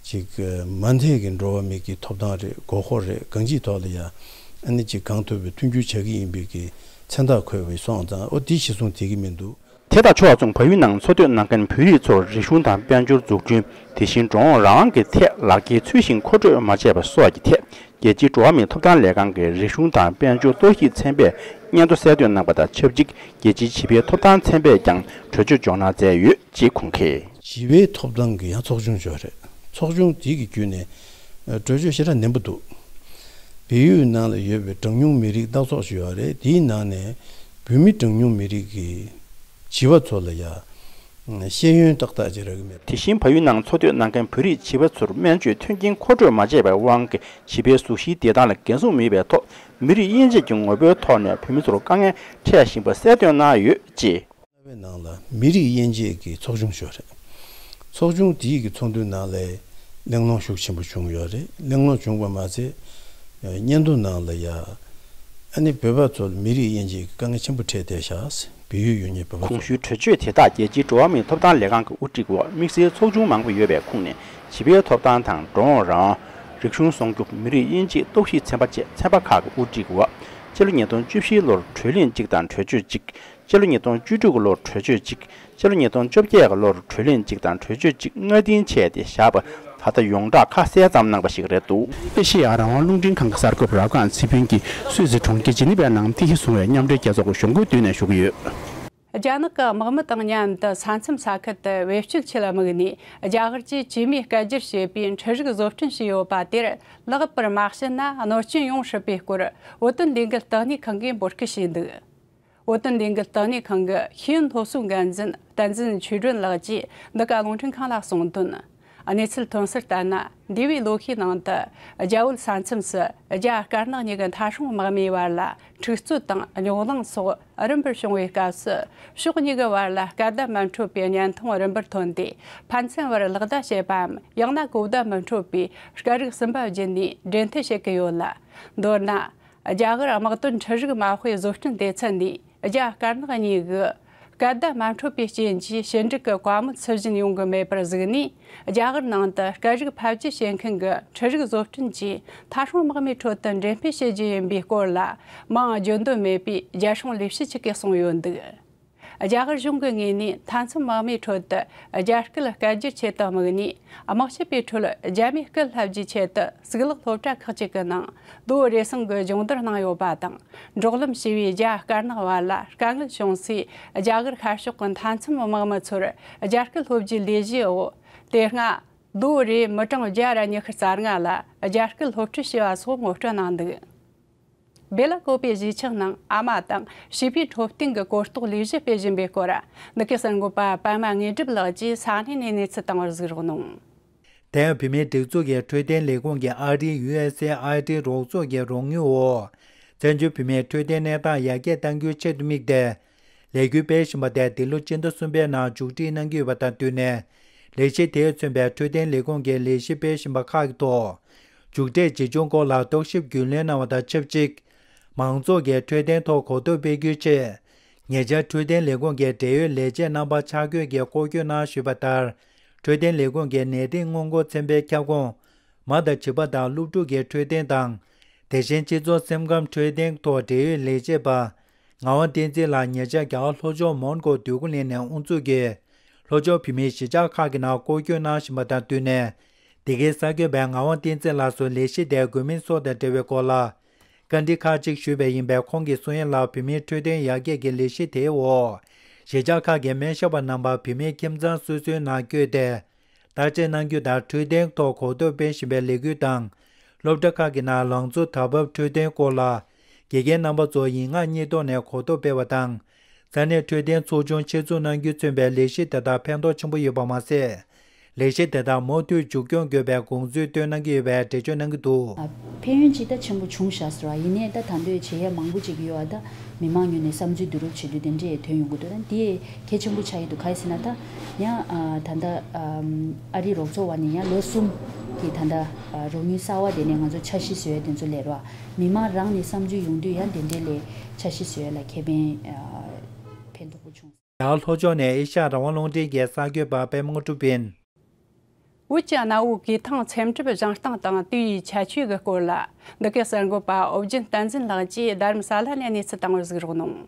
ཅིག་མ་མཐའི་གི་འགྲོ་བ་མི་གི་ཐོབ་ཐང་རེད། དགོས་མཁོ་རེད། གང་ཅིའི་ཐོག་ལ་ཡ་ཨ་ནི་ཅིག་གང་ཐུབ་པའི་མཐུན་འགྱུར་བྱ་གི་ཡིན་པའི་གི་མཚན་རྟགས་འཁོད་པའི་སོང་ཙང་ཨོ་དེ་གཞི་བཟུང་བྱེད་ཀྱི་མི་འདུག་དེ་དང་ཕྱོགས་མཚུངས་བལ་ཡུལ་ནང་འཚོ་སྡོད་གནང་མཁན་བོད་རིགས་ཚོར་རིག་གཞུང་དང་དཔལ་འབྱོར་འཛུགས་སྐྲུན། དེ་བཞིན་འགྲོ་འོང་རང་དབང་གི་ཐད་ལག་འཁྱེར་ཚུལ་བཞིན་མཁོ་སྤྲོད་མ་བྱས་པ་སོགས་ཀྱི་ཐད། རྒྱལ་སྤྱིའི་འགྲོ་བ་མིའི་ཐོབ་ཐང་ལས་ཁང་གི་རིག་གཞུང་དང་དཔལ་འབྱོར་གཏོར་བཤིག་ཚན་པས་སྙན་ཐོ་གསལ་སྟོན་གནང་པ་དང་ཆབས་ཅིག་རྒྱལ་སྤྱིའི་བྱིས་པའི་ཐོབ་ཐང་ཚན་པས་ཀྱང་གྲོས་ཆོད་ལྗོངས་གནང་མཛད་ཡོད་ཅེས་ཁོང་གིས། བྱིས་པའི་ཐོབ་ཐང་གི་ཡང་ཚོགས་ཆུང་ཞིག་ཡོད་རེད། ཚོགས་ཆུང་དེ་གི་བརྒྱུད་ནས་གྲོས་ཆོད་ཞེ་དྲག་ནན་པོ་འདུག་བལ་ཡུལ་ནང་ལ་ཡོད་པའི་གྲངས་ཉུང་མི་རིགས་སྣ་ཚོགས་ཤིག་ཡོད་རེད། དེའི་ནང་ནས་བོད་མི་གྲངས་ཉུང་མི་རིགས་ཀྱི་བྱིས་པ་ཚོ་ལ་ཡང་ཤེས་ཡོན་ཏག་ཏག་ཅིག་རག་གི་མེད། དེ་བཞིན་བལ་ཡུལ་ནང་འཚོ་སྡོད་གནང་མཁན་བོད་རིགས་བྱིས་པ་ཚོར་སྨན་བཅོས་མཐུན་རྐྱེན་མཁོ་སྤྲོད་མ་བྱས་པའི་དབང་གིས་བྱིས་པའི་གཟུགས་གཞིའི་བདེ་ཐང་ལ་འགན་སྲུང་མེད་པའི་ཐོག་མི་རིགས་དབྱེ་འབྱེད་ཀྱི་ངོ་བོའི་ཐོག་ནས་བོད་མི་ཚོར་དཀའ་ངལ་འཕྲད་བཞིན་པ་གསལ་སྟོན་གནང་ཡོད་ཅེས། རྣམ་པའི་ནང་ལ་མི་རིགས་དབྱེ་འབྱེད་ཀྱི་ཚོགས་ཆུང་ཞིག་ཡོད་རེད། ཚོགས་ཆུང་དེའི་གི་ཚོགས་འདུའི་ནང་ལ་གླེང་སློང་ཤུགས་ཆེན་པོ་བྱུང་ཡོད་རེད། གླེང་སློང་བྱུང་བ་མ་ཟད། སྙན་ཐོ་ནང་ལ་ཡ། ཨ་ནི་བོད་པ་ཚོ་ལ་མི་རིགས་དབྱེ་འབྱེད་ཀྱི་དཀའ་ངལ་ཆེན་པོ་འཕྲད་བསྡད་ཤག་བལ་ཡུལ་ཡོད་མཁན་བོད་པ་ཚོ། གོང་ཞུས་གྲོས་ཆོད་དེ་དག་རྒྱལ་སྤྱིའི་འགྲོ་བ་མིའི་ཐོབ་ཐང་ལས་ཁང་གི་དབུ་ཁྲིད་འོག་དམིགས་བསལ་ཚོགས་ཆུང་མང་པོ་ཡོད་པའི་ཁོངས་ནས་བྱིས་པའི་ཐོབ་ཐང་དང་འགྲོ་འོང་རང་དབང་། རིག་གཞུང་སྲུང་སྐྱོབ། མི་རིགས་དབྱེ་འབྱེད་གཏོར་བཤིག་ཚན་པ་བཅས་ཚན་པ་ཁག་གི་དབུ་ཁྲིད་འོག་སྤྱི་ལོ་ཉིས་སྟོང་བཅུ་བཞིའི་ལོར་གྲོས་གླེང་གཅིག་དང་གྲོས་ཆོད་གཅིག་སྤྱི་ལོ་ཉིས་སྟོང་བཅུ་དྲུག་གི་ལོར་གྲོས་ཆོད་གཅིག་སྤྱི་ལོ་ཉིས་སྟོང་བཅོ་བརྒྱད་ཀྱི་ལོར་གྲོས་གླེང་གཅིག་དང་གྲོས་ཆོད་གཅིག་སྔ་རྟིང་བྱས་ཏེ་བཞག་པ་ད་ལྟ་ཡོངས་བསྒྲགས་ཁ་གསལ་ཙམ་གནང་པ་ཞིག་རེད་འདུག་ཨེ་ཤེ་ཡ་རང་དབང་རླུང་འཕྲིན་ཁང་གི་གསར་འགོད་པ་རབ་སྒང་ཚེ་ཕུན་གྱིས་སུད་སི་གྲོང་ཁྱེར་ཇི་ནི་ཝའི་ནང་ཐེངས་ཤིག་བཟུང་བའི་མཉམ་འབྲེལ་རྒྱལ་ཚོགས་ཀྱི་གཞུང་སྒོའི་མདུན་ནས་ཞུ་གི་ཡོད། རྒྱ་ནག་གི་དམག་མི་དང་མཉམ་དུ་ས་མཚམས་ས་ཁུལ་དུ་བེད་སྤྱོད་ཆེད་དམིགས་ནས་རྒྱ་གར་གྱིས་ཇུས་མེད་སྐད་སྒྱུར་བྱས་པའི་འཕྲུལ་རིག་བཟོ་སྐྲུན་བྱས་ཡོད་པ་དེར་ལེགས་པར་མ་ཕྱིན་ན་གནོད་སྐྱོན་ཡོང་སྲིད་པའི་སྐོར་བོད་དོན་ལས་འགུལ་བསྟི་གནས་ཁང་གིས་འབོད་སྐུལ་བྱས་འདུག་བོད་དོན་ལས་འགུལ་བསྟི་གནས་ཁང་གི་ཤེས་ཡོན་སློབ་གསོའི་འགན་འཛིན་བསྟན་འཛིན་ཆོས་སྒྲོན་ལགས་ཀྱིས་འདི་ག་རླུང་འཕྲིན་ཁང་ལ་གསུངས་དོན། གནས་ཚུལ་ཐོན་གསལ་ལྟར་ན། འདས་པའི་ལོ་ཤས་ནང་དུ་རྒྱ་བོད་ས་མཚམས་སུ་རྒྱ་དཀར་ནག་གཉིས་ཀྱི་མཐའ་སྲུང་དམག་མིའི་བར་ལ་འཁྲུག་རྩོད་དང་རྙོག་གླེང་སོགས་རིམ་པར་བྱུང་བའི་སྐབས་སུ། ཕྱོགས་གཉིས་ཀྱི་བར་ལ་སྐད་བརྡ་མི་འཕྲོད་པའི་བརྙན་ཐུང་རིམ་པར་ཐོན་ཏེ། ཕན་ཚུན་བར་ལག་བརྡ་བྱེད་པའམ་ཡང་ན་གོ་བརྡ་མི་འཕྲོད་པའི་སྐད་རིགས་གསུམ་པ་བརྒྱུད་ནས་འབྲེལ་མཐུད་བྱེད་ཀྱི་ཡོད་ལ། མདོར་ན། རྒྱ་གར་དམག་དོན་འཕྲུལ་རིག་མ་དཔེ་བཟོ་སྐྲུན་སྡེ་ཚན་ནས་རྒྱ་དཀར་ནག་གཉིས་ཀྱི་སྐད་བརྡ་མ་འཕྲོད་པའི་རྐྱེན་གྱིས་ཞི་འགྲིག་གི་བཀའ་མོལ་ཚུལ་བཞིན་ཡོང་གི་མེད་པར་གཟིགས་ནས། རྒྱ་གར་ནང་དུ་སྐད་རིགས་ཕབ་སྒྱུར་བྱེད་མཁན་གྱི་འཕྲུལ་རིག་བཟོ་སྐྲུན་གྱིས་མཐའ་སྲུང་དམག་མིའི་ཁྲོད་དུ་འགྲེམས་སྤེལ་བྱེད་རྒྱུ་ཡིན་པའི་སྐོར་ལ་མང་བརྗོད་འདོད་མེད་པའི་རྒྱལ་སྲུང་ལས་བྱེད་ཅིག་གིས་གསུངས་ཡོད་འདུག་རྒྱ་གར་གཞུང་གི་ངོས་ནས་མཐའ་མཚམས་དམག་མིའི་ཁྲོད་དུ་རྒྱ་སྐད་སྐད་སྒྱུར་ཆེད་དུ་དམིགས་ནས། དམག་སྤྱི་པའི་ཁྲོད་རྒྱ་མིའི་སྐད་བསླབ་རྒྱུའི་ཆེད་དུ་གཙུག་ལག་སློབ་གྲྭ་ཁག་ཅིག་གི་ནང་ལོ་རེ་ཟུང་གི་སྦྱོང་བརྡར་གནང་ཡོད་པ་དང་། འབྲོག་ལམ་ཞི་བའི་རྒྱ་དཀར་ནག་བར་ལ་དཀའ་ངལ་བྱུང་སའི་རྒྱ་གར་ཤར་ཕྱོགས་ཀྱི་མཐའ་མཚམས་དམག་མི་ཚོར་རྒྱ་སྐད་སློབ་རྒྱུའི་ལས་གཞིའི་འོག་དེ་སྔ་ལོ་རེའི་མི་གྲངས་བརྒྱ་ར་ཉི་ཤུ་རྩ་ལྔ་ལ་རྒྱ་སྐད་སློབ་ཁྲིད་བྱས་པ་སོགས་ངོ་སྤྲོད་གནང་འདུག་སྦེ་ལ་ཀོ་པའི་གཞིས་ཆགས་ནང་ཨ་མ་དང་བྱིས་པའི་འཕྲོད་བསྟེན་གྱི་གོ་རྟོགས་ལས་གཞི་སྤེལ་བཞིན་པའི་སྐོར། འདི་གའི་གསར་འགོད་པ་པད་མ་དངོས་གྲུབ་ལགས་ཀྱིས་ས་གནས་ནས་གནས་ཚུལ་བཏང་བར་གཟིགས་རོགས་གནང་། དེ་ཡང་བུད་མེད་སྒྲིག་འཛུགས་ཀྱི་འཕྲོད་བསྟེན་ལས་ཁུངས་ཀྱི་ཨ་རིའི་ཡུ་ཨེས་ཨེ་ཨའི་ཌི་རོགས་ཚོགས་ཀྱི་རོགས་དངུལ་འོག་བཙན་བྱོལ་བུད་མེད་འཕྲོད་བསྟེན་གནས་སྟངས་ཡར་རྒྱས་གཏང་རྒྱུའི་ཆེད་དུ་དམིགས་ཏེ། ལས་འགུལ་སྤེལ་བཞིན་པ་དེ་འདི་ལོ་སྤྱི་ཟླ་གསུམ་པའི་ནང་མཇུག་སྒྲིལ་གནང་གི་ཡོད་པ་དང་བསྟུན་ནས། ལས་གཞི་དེས་མཚོན་པའི་འཕྲོད་བསྟེན་ལས་ཁུངས་ཀྱི་ལས་གཞི་སྤེལ་བཞིན་པ་ཁག་གི་ཐོག་མཇུག་འབྲས་ཇི་བྱུང་སྐོར་ལ་རྟོག་ཞིབ་རྒྱུན་ལེན་གནང་བ་དང་ཆབས་ཅིག་མང་ཚོགས་ཀྱི་འཕྲོད་བསྟེན་ཐོག་གོ་རྟོགས་སྤེལ་རྒྱུའི་ཆེད། ཉེ་ཆར་འཕྲོད་བསྟེན་ལས་ཁུངས་ཀྱི་འབྲེལ་ཡོད་ལས་བྱེད་རྣམ་པ་ཆ་བགོས་ཀྱིས་སྐོར་སྐྱོད་གནང་ཞུས་པ་ལྟར། འཕྲོད་བསྟེན་ལས་ཁུངས་ཀྱི་ནད་རིགས་སྔོན་འགོག་ཚན་པའི་ཁྱབ་ཁོངས། མ་དང་བྱིས་པ་དང་སློབ་ཕྲུག་གི་འཕྲོད་བསྟེན་དང་། དེ་བཞིན་སྤྱི་ཚོགས་སེམས་ཁམས་འཕྲོད་བསྟེན་ཐོག་འབྲེལ་ཡོད་ལས་བྱེད་པ་ངག་དབང་བསྟན་འཛིན་ལགས་ཉེ་ཆར་རྒྱ་གར་ལྷོ་ཕྱོགས་མོན་གྷོ་འདོད་རྒུ་གླིང་ནས་དབུ་འཛུགས་ཀྱིས་ལྷོ་ཕྱོགས་བོད་མིའི་གཞིས་ཆགས་ཁག་གི་ནང་སྐོར་སྐྱོད་གནང་བཞིན་པ་དང་བསྟུན་ནས། འདི་གའི་གསར་འགོད་པས་ངག་དབང་བསྟན་འཛིན་ལགས་སུ་ལས་གཞི་དེའི་དགོས་དམིགས་སོགས་དང་འབྲེལ་བའི་སྐོར་ལ་བཀའ་འདྲི་ཁག་ཅིག་ཞུས་པ་ཡིན་པས། ཁོང་གིས་གསུང་ཡ་ལ། བོད་མིའི་འཕྲོད་བསྟེན་ཡར་རྒྱས་ཀྱི་ལས་གཞི་དེའི་འོག་གཞིས་ཆགས་ཁག་གི་སྨན་ཞབས་པ་རྣམ་པ་བོད་མིའི་ཁྱིམ་ཚང་སོ་སོའི་ནང་བསྐྱོད་དེ། བརྟག་དཔྱད་གནང་རྒྱུ་དང་། འཕྲོད་བསྟེན་ཐོག་གོ་རྟོགས་སྤེལ་བཞིན་པའི་ལས་འགུལ་དང་། སློབ་གྲྭ་ཁག་གི་ནང་ལང་ཚོ་དར་བབ་འཕྲོད་བསྟེན་སྐོར་ལ། དགེ་རྒན་རྣམ་པ་ཚོ་ཡིག་ངག་གཉིས་ཐོག་ནས་གོ་རྟོགས་སྤེལ་བ་དང་། ས་གནས་འཕྲོད་བསྟེན་ཚོགས་ཆུང་ཆེད་འཛུགས་གནང་རྒྱུས་མཚོན་པའི་ལས་གཞི་དེ་དག་ཕན་ཐོགས་ཆེན་པོ་ཡོད་པ་མ་ཟད། ལས་གཞི་དེ་དག་མུ་མཐུད་མཇུག་སྐྱོང་དགོས་པའི་དགོངས་ཚུལ་བཏོན་གནང་གི་ཡོད་པའི་འགྲེལ་བརྗོད་གནང་གི་འདུག། ཕན་ཡོན་ཇི་ལྟར་ཆེན་པོ་བྱུང་བཞག་ཟེར་བ་ཡིན་ནའི། ད་ད་འདོད་བྱེད་ཡས་མང་པོ་ཅིག་ཡོད་པ། ད་མི་མང་ངོས་ནས་བསམ་ཚུལ་བསྡུ་རུབ་བྱེད་དུས་དེ་འདྲས་ཐོན་ཡོང་གི་འདུག། ད་འདི་གལ་ཆེན་པོ་ཆགས་ཀྱི་འདུག། ག་རེ་ཟེར་ན། ད་ཡང་ཨ་ད་ལྟ་ཨ་རིའི་རོགས་ཚོགས་པ་ནས་ཡང་ལོ་གསུམ་གྱི་ད་ལྟ་ཨ་རོགས་དངུལ་གསར་པ་དེ་ནས་ང་ཚོ་འཆར་གཞི་བཟོ་ཡས་དེ་ཚོ་ལས་རོགས། མི་མང་རང་ནས་བསམ་ཚུལ་ཡོང་དུས་ཡང་དེ་འདྲས་ལས་འཆར་གཞི་བཟོ་ཡས་ལ་ཁེ་ཕན་ཨ་ཕན་ཐོགས་པོ་བྱུང་། རྒྱ་གར་ལྷོ་ཕྱོགས་ནས་ཨེ་ཤ་ཡ་རང་དབང་རླུང་འཕྲིན་གྱི་གསར་འགོད་པ་པད་མ་དངོས་གྲུབ་ཡིན། བོད་ཀྱི་གནའ་བོའི་གོས་ཐང་འཚེམ་དྲུབ་བཞེངས་སྟངས་དང་དེ་ཡི་ཁྱད་ཆོས་ཀྱི་སྐོར་ལ། འདི་གའི་གསར་འགོད་པ་ཨོ་རྒྱན་བསྟན་འཛིན་ལགས་ཀྱིས་རྡ་རམ་ས་ལ་ནས་གནས་ཚུལ་བཏང་བར་གཟིགས་རོགས་གནང་།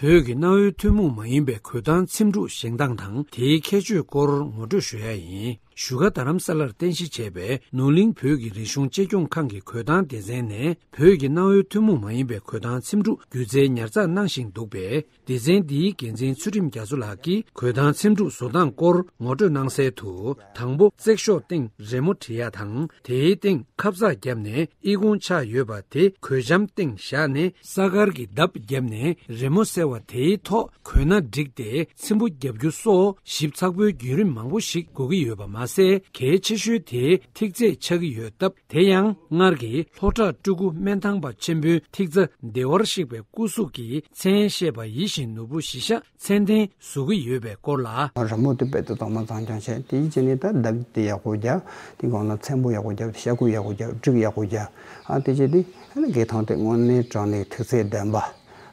བོད་ཀྱི་གནའ་བོའི་ཐུན་མོང་མ་ཡིན་པའི་གོས་ཐང་འཚེམ་དྲུབ་བཞེངས་སྟངས་དང་དེའི་ཁྱད་ཆོས་སྐོར་ངོ་སྤྲོད་ཞུ་ཡ་ཡིན། བཞུགས་སྒར་རྡ་རམ་ས་ལར་རྟེན་གཞི་བྱས་པའི་ནོར་གླིང་བོད་ཀྱི་རིག་གཞུང་གཅེས་སྐྱོང་ཁང་གི་གོས་ཐང་སྡེ་ཚན་ནས། བོད་ཀྱི་གནའ་བོའི་ཐུན་མོང་མ་ཡིན་པའི་གོས་ཐང་འཚེམ་དྲུབ་སྒྱུ་རྩལ་ཉར་ཚགས་གནང་བཞིན་འདུག་པས། སྡེ་ཚན་འདིའི་འགན་འཛིན་ཚུལ་ཁྲིམས་རྒྱ་མཚོ་ལགས་ཀྱིས་གོས་ཐང་འཚེམ་དྲུབ་བཟོ་སྟངས་སྐོར་ངོ་སྤྲོད་གནང་གསལ་དུ། དང་པོ་རྩེག་ཤོག་སྟེང་རི་མོ་བྲི་ཡ་དང་། དེའི་སྟེང་ཁབ་གསར་བརྒྱབ་ནས་ཨི་ཁུང་ཆགས་ཡོད་པ་དེ་གོས་འཇམ་སྟེང་བཞག་ནས། ས་དཀར་གྱི་འདབས་བརྒྱབ་ནས་རི་མོ་གསལ་བ་དེའི་ཐོག་གོས་སྣ་བསྒྲིགས་ཏེ་འཚེམ་པོ་བརྒྱབ་རྒྱུ་སོགས་ཞིབ་ཚགས་པོའི་བརྒྱུད་རིམ་མང་པོ་ཞིག་དགོས་ཀྱི་ཡོད་པ་མ་ཟད། གལ་ཆེ་ཤོས་དེ་ཐིག་ཚད་ཆགས་ཀྱི་ཡོད་སྟབས། དེ་ཡང་སྔར་གྱི་ལྷོ་བྲག་སྤྲུལ་སྐུ་སྨན་ཐང་པ་ཆེན་པོའི་ཐིག་རྩ་བདེ་བར་གཤེགས་པའི་སྐུ་གཟུགས་ཀྱི་མཚན་བཤད་པ་ཡིད་བཞིན་ནོར་བུ་གཞིར་བཞག་མཚན་ལྡན་བཟོ་གི་ཡོད་པའི་སྐོར་ལ། རི་མོ་དེ་དཔེ་དེ་དྭངས་མ་གཙང་རྐྱང་བྱས། དེ་ཡིས་བྱས་ནས་ད་འདབས་དེ་ཡག་པོ་བརྒྱབ། དེ་སྒང་ལ་མཚན་པོ་ཡག་པོ་བརྒྱབ། ཤ་ཁུ་ཡག་པོ་བརྒྱབ། སྒྲིག་ཡག་པོ་བརྒྱབ། ཨ་དེ་བྱས་དུས་ཨ་ནི་གོས་ཐང་དེ་དངོས་གནས་དྲང་གནས་ཐིག་ཚད་ལྡན་པ།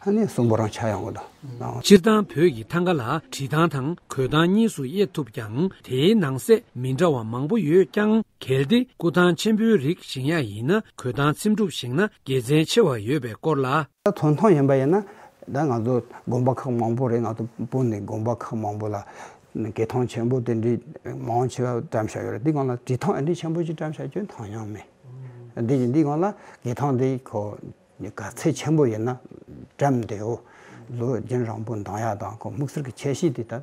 ཨ་ནི་གསོན་པོ་རང་ཆགས་ཡོང་གི་འདུག། སྤྱིར་བཏང་བོད་ཀྱི་ཐང་ག་ལ་བྲིས་ཐང་དང་གོས་ཐང་གཉིས་སུ་དབྱེ་ཐུབ་ཀྱང་། དེའི་ནང་གསེས་མི་འདྲ་བ་མང་པོ་ཡོད་ཀྱང་། གལ་ཏེ་སྐུ་ཐང་ཆེན་པོའི་རིགས་བཞེངས་ཡ་ཡིན་ན། གོས་ཐང་འཚེམ་དྲུབ་བཞེངས་ན་དགེ་མཚན་ཆེ་བ་ཡོད་པའི་སྐོར་ལ། ད་ཐང་ཐང་ཡིན་པ་ཡིན་ན། ད་ང་ཚོ་དགོན་པ་ཁག་མང་པོ་རེད། ང་ཚོ་བོད་ནས་དགོན་པ་ཁག་མང་པོ་ལ་གོས་ཐང་ཆེན་པོ་དེ་འདྲའི་མང་ཆེ་བ་བཀྲམ་བཞག་ཡོད་རེད། འདི་སྒང་ལ་བྲིས་ཐང་འདི་འདྲའི་ཆེན་པོ་ཅིག་བཀྲམ་བཞག་རྒྱུ་ཐང་ཡང་མེད། འདི་འདི་སྒང་ལ་གོས་ཐང་འདི་ཁོ་ག་ཚད་ཆེན་པོ་ཡིན་ན་བཀྲམ་བདེའོ། ལོ་རྒྱུན་རིང་པོ་འདང་ཡ་དང་ཁོ་དམིགས་བསལ་གྱི་ཁྱད་གཤིས་དེ་ད་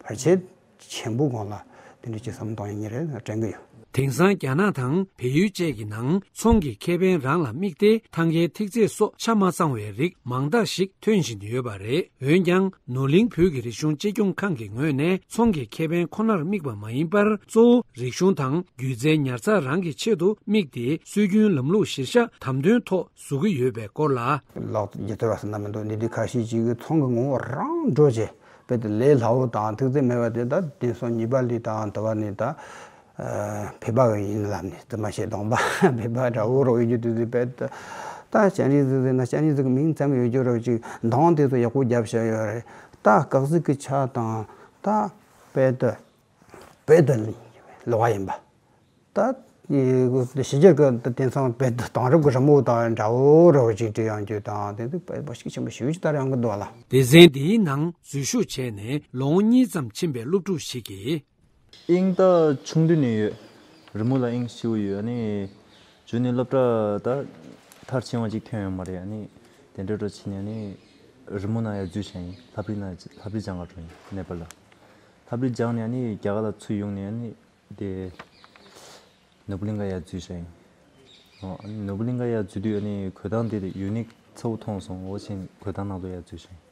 བར་ཆད་ཆེན་པོ་སྒང་ལ་དེ་འདྲ་ཅིག་བསམ་བློ་གཏོང་ཡ་ཉེ་རེད་དྲན་གི་ཡོད། དེང་སང་རྒྱ་ནག་དང་བལ་ཡུལ་བཅས་ཀྱི་ནང་ཚོང་གི་ཁེ་ཕན་རང་ལ་དམིགས་ཏེ་ཐང་གའི་ཐིག་ཚད་སོགས་ཆ་མ་ཚང་བའི་རིགས་མང་དག་ཞིག་ཐོན་བཞིན་ཡོད་པ་རེད། འོན་ཀྱང་ནོར་གླིང་བོད་ཀྱི་རིག་གཞུང་གཅེས་སྐྱོང་ཁང་གི་ངོས་ནས་ཚོང་གི་ཁེ་ཕན་ཁོ་ནར་དམིགས་པ་མ་ཡིན་པར། གཙོ་བོ་རིག་གཞུང་དང་སྒྱུ་རྩལ་ཉར་ཚགས་རང་གི་ཆེད་དུ་དམིགས་ཏེ། སྲོལ་རྒྱུན་ལམ་ལུགས་གཞིར་བཞག་དམ་དོན་ཐོག་བཟོ་གི་ཡོད་པའི་སྐོར་ལ། ལག་ཏུ་ཇི་ལྟར་བ་ཟེར་ན་མི་འདུག། འདི་འདི་ཁ་ཤས་ཅིག་གིས་ཚོང་གི་ངོ་བོ་རང་འགྲོ་བྱས། དཔེ་དེ་ལས་སླ་བོ་དང་ཐུགས་བརྩེ་མེད་པ་དེ་ད་དེང་སང་ཉེས་པ་ལས་དང་དུ་བ་ནི་ད་ཨ་ཕལ་པ་གི་ཡིན་ལབ་ནས་དུ་མ་བཤད་དང་པ་ཕལ་པ་འདྲ་བོ་རོ་ཡོད་རྒྱུ་དེ་དེ་དཔེ་ད་ད་སྤྱན་རས་གཟིགས་ཟེར་ན་སྤྱན་རས་གཟིགས་ཀྱི་མིང་ཙམ་ཡོད་རྒྱུ་རོ་ཅིག་མདང་དེ་ཚོ་ཡག་པོ་རྒྱབ་བཞག་ཡོད་རེད། ད་སྐག་གཟུགས་ཀྱི་ཆ་དང་ད་དཔེ་དེ་དཔེ་དེ་ལོག་པ་ཡིན་པ། ད་ཕྱི་རྒྱལ་གྱི་དེང་སང་དཔེ་དེང་རབས་ཀྱི་རི་མོ་དང་འདྲ་བོ་ར་བ་ཅིག་བྲིས་ཡོང་རྒྱུ་དང་དེ་ཚོ་དཔེ་བ་ཤུགས་ཆེན་པོ་ཞེ་པོ་ཅིག་ལྟར་ཡོང་གི་འདུག་ལ། སྡེ་ཚན་འདིའི་ནང་འཛུལ་ཞུགས་བྱས་ནས་ལོ་ངོ་གཉིས་ཙམ་ཕྱིན་པའི་སློབ་ཕྲུག་ཞིག་གིས། དབྱིངས་ད་ཆུང་དུས་ནས་ཡོད། རི་མོ་ལ་དབྱིངས་ཞེ་པོ་ཡོད། ཨ་ནི་རྗེས་ནས་སློབ་གྲྭ་ད་མཐར་ཕྱིན་པ་ཅིག་ཐོན་ཡོད་མ་རེད། ཨ་ནི་དེ་འདྲ་འགྲོ་ཕྱིན་ནས་ཨ་ནི་རི་མོ་ནང་ཡར་འཛུལ་བྱས་ཡིན། ལྷ་པ་རི་ནང་ལྷ་པ་རི་སྦྱང་ག་འགྲོ་ཡིན་ནེ་པཱལ་ལ། ལྷ་པ་རི་སྦྱངས་ནས་ཨ་ནི་རྒྱ་གར་ལ་ཚུར་ཡོང་ནས་ཨ་ནི། དེ་ནོར་བུ་གླིང་ག་ཡར་འཛུལ་བྱས་ཡིན། ཨོ་ཨ་ནི་ནོར་བུ་གླིང་ག་ཡར་འཛུལ་དུས་ཨ་ནི་གོས་ཐང་དེ་ཡུ་ནིག་ཚ་པོ་མཐོང་སོང་། འོ་བྱས་གོས་ཐང་ནང་དུ་ཡར་འཛུལ་བྱས་ཡིན།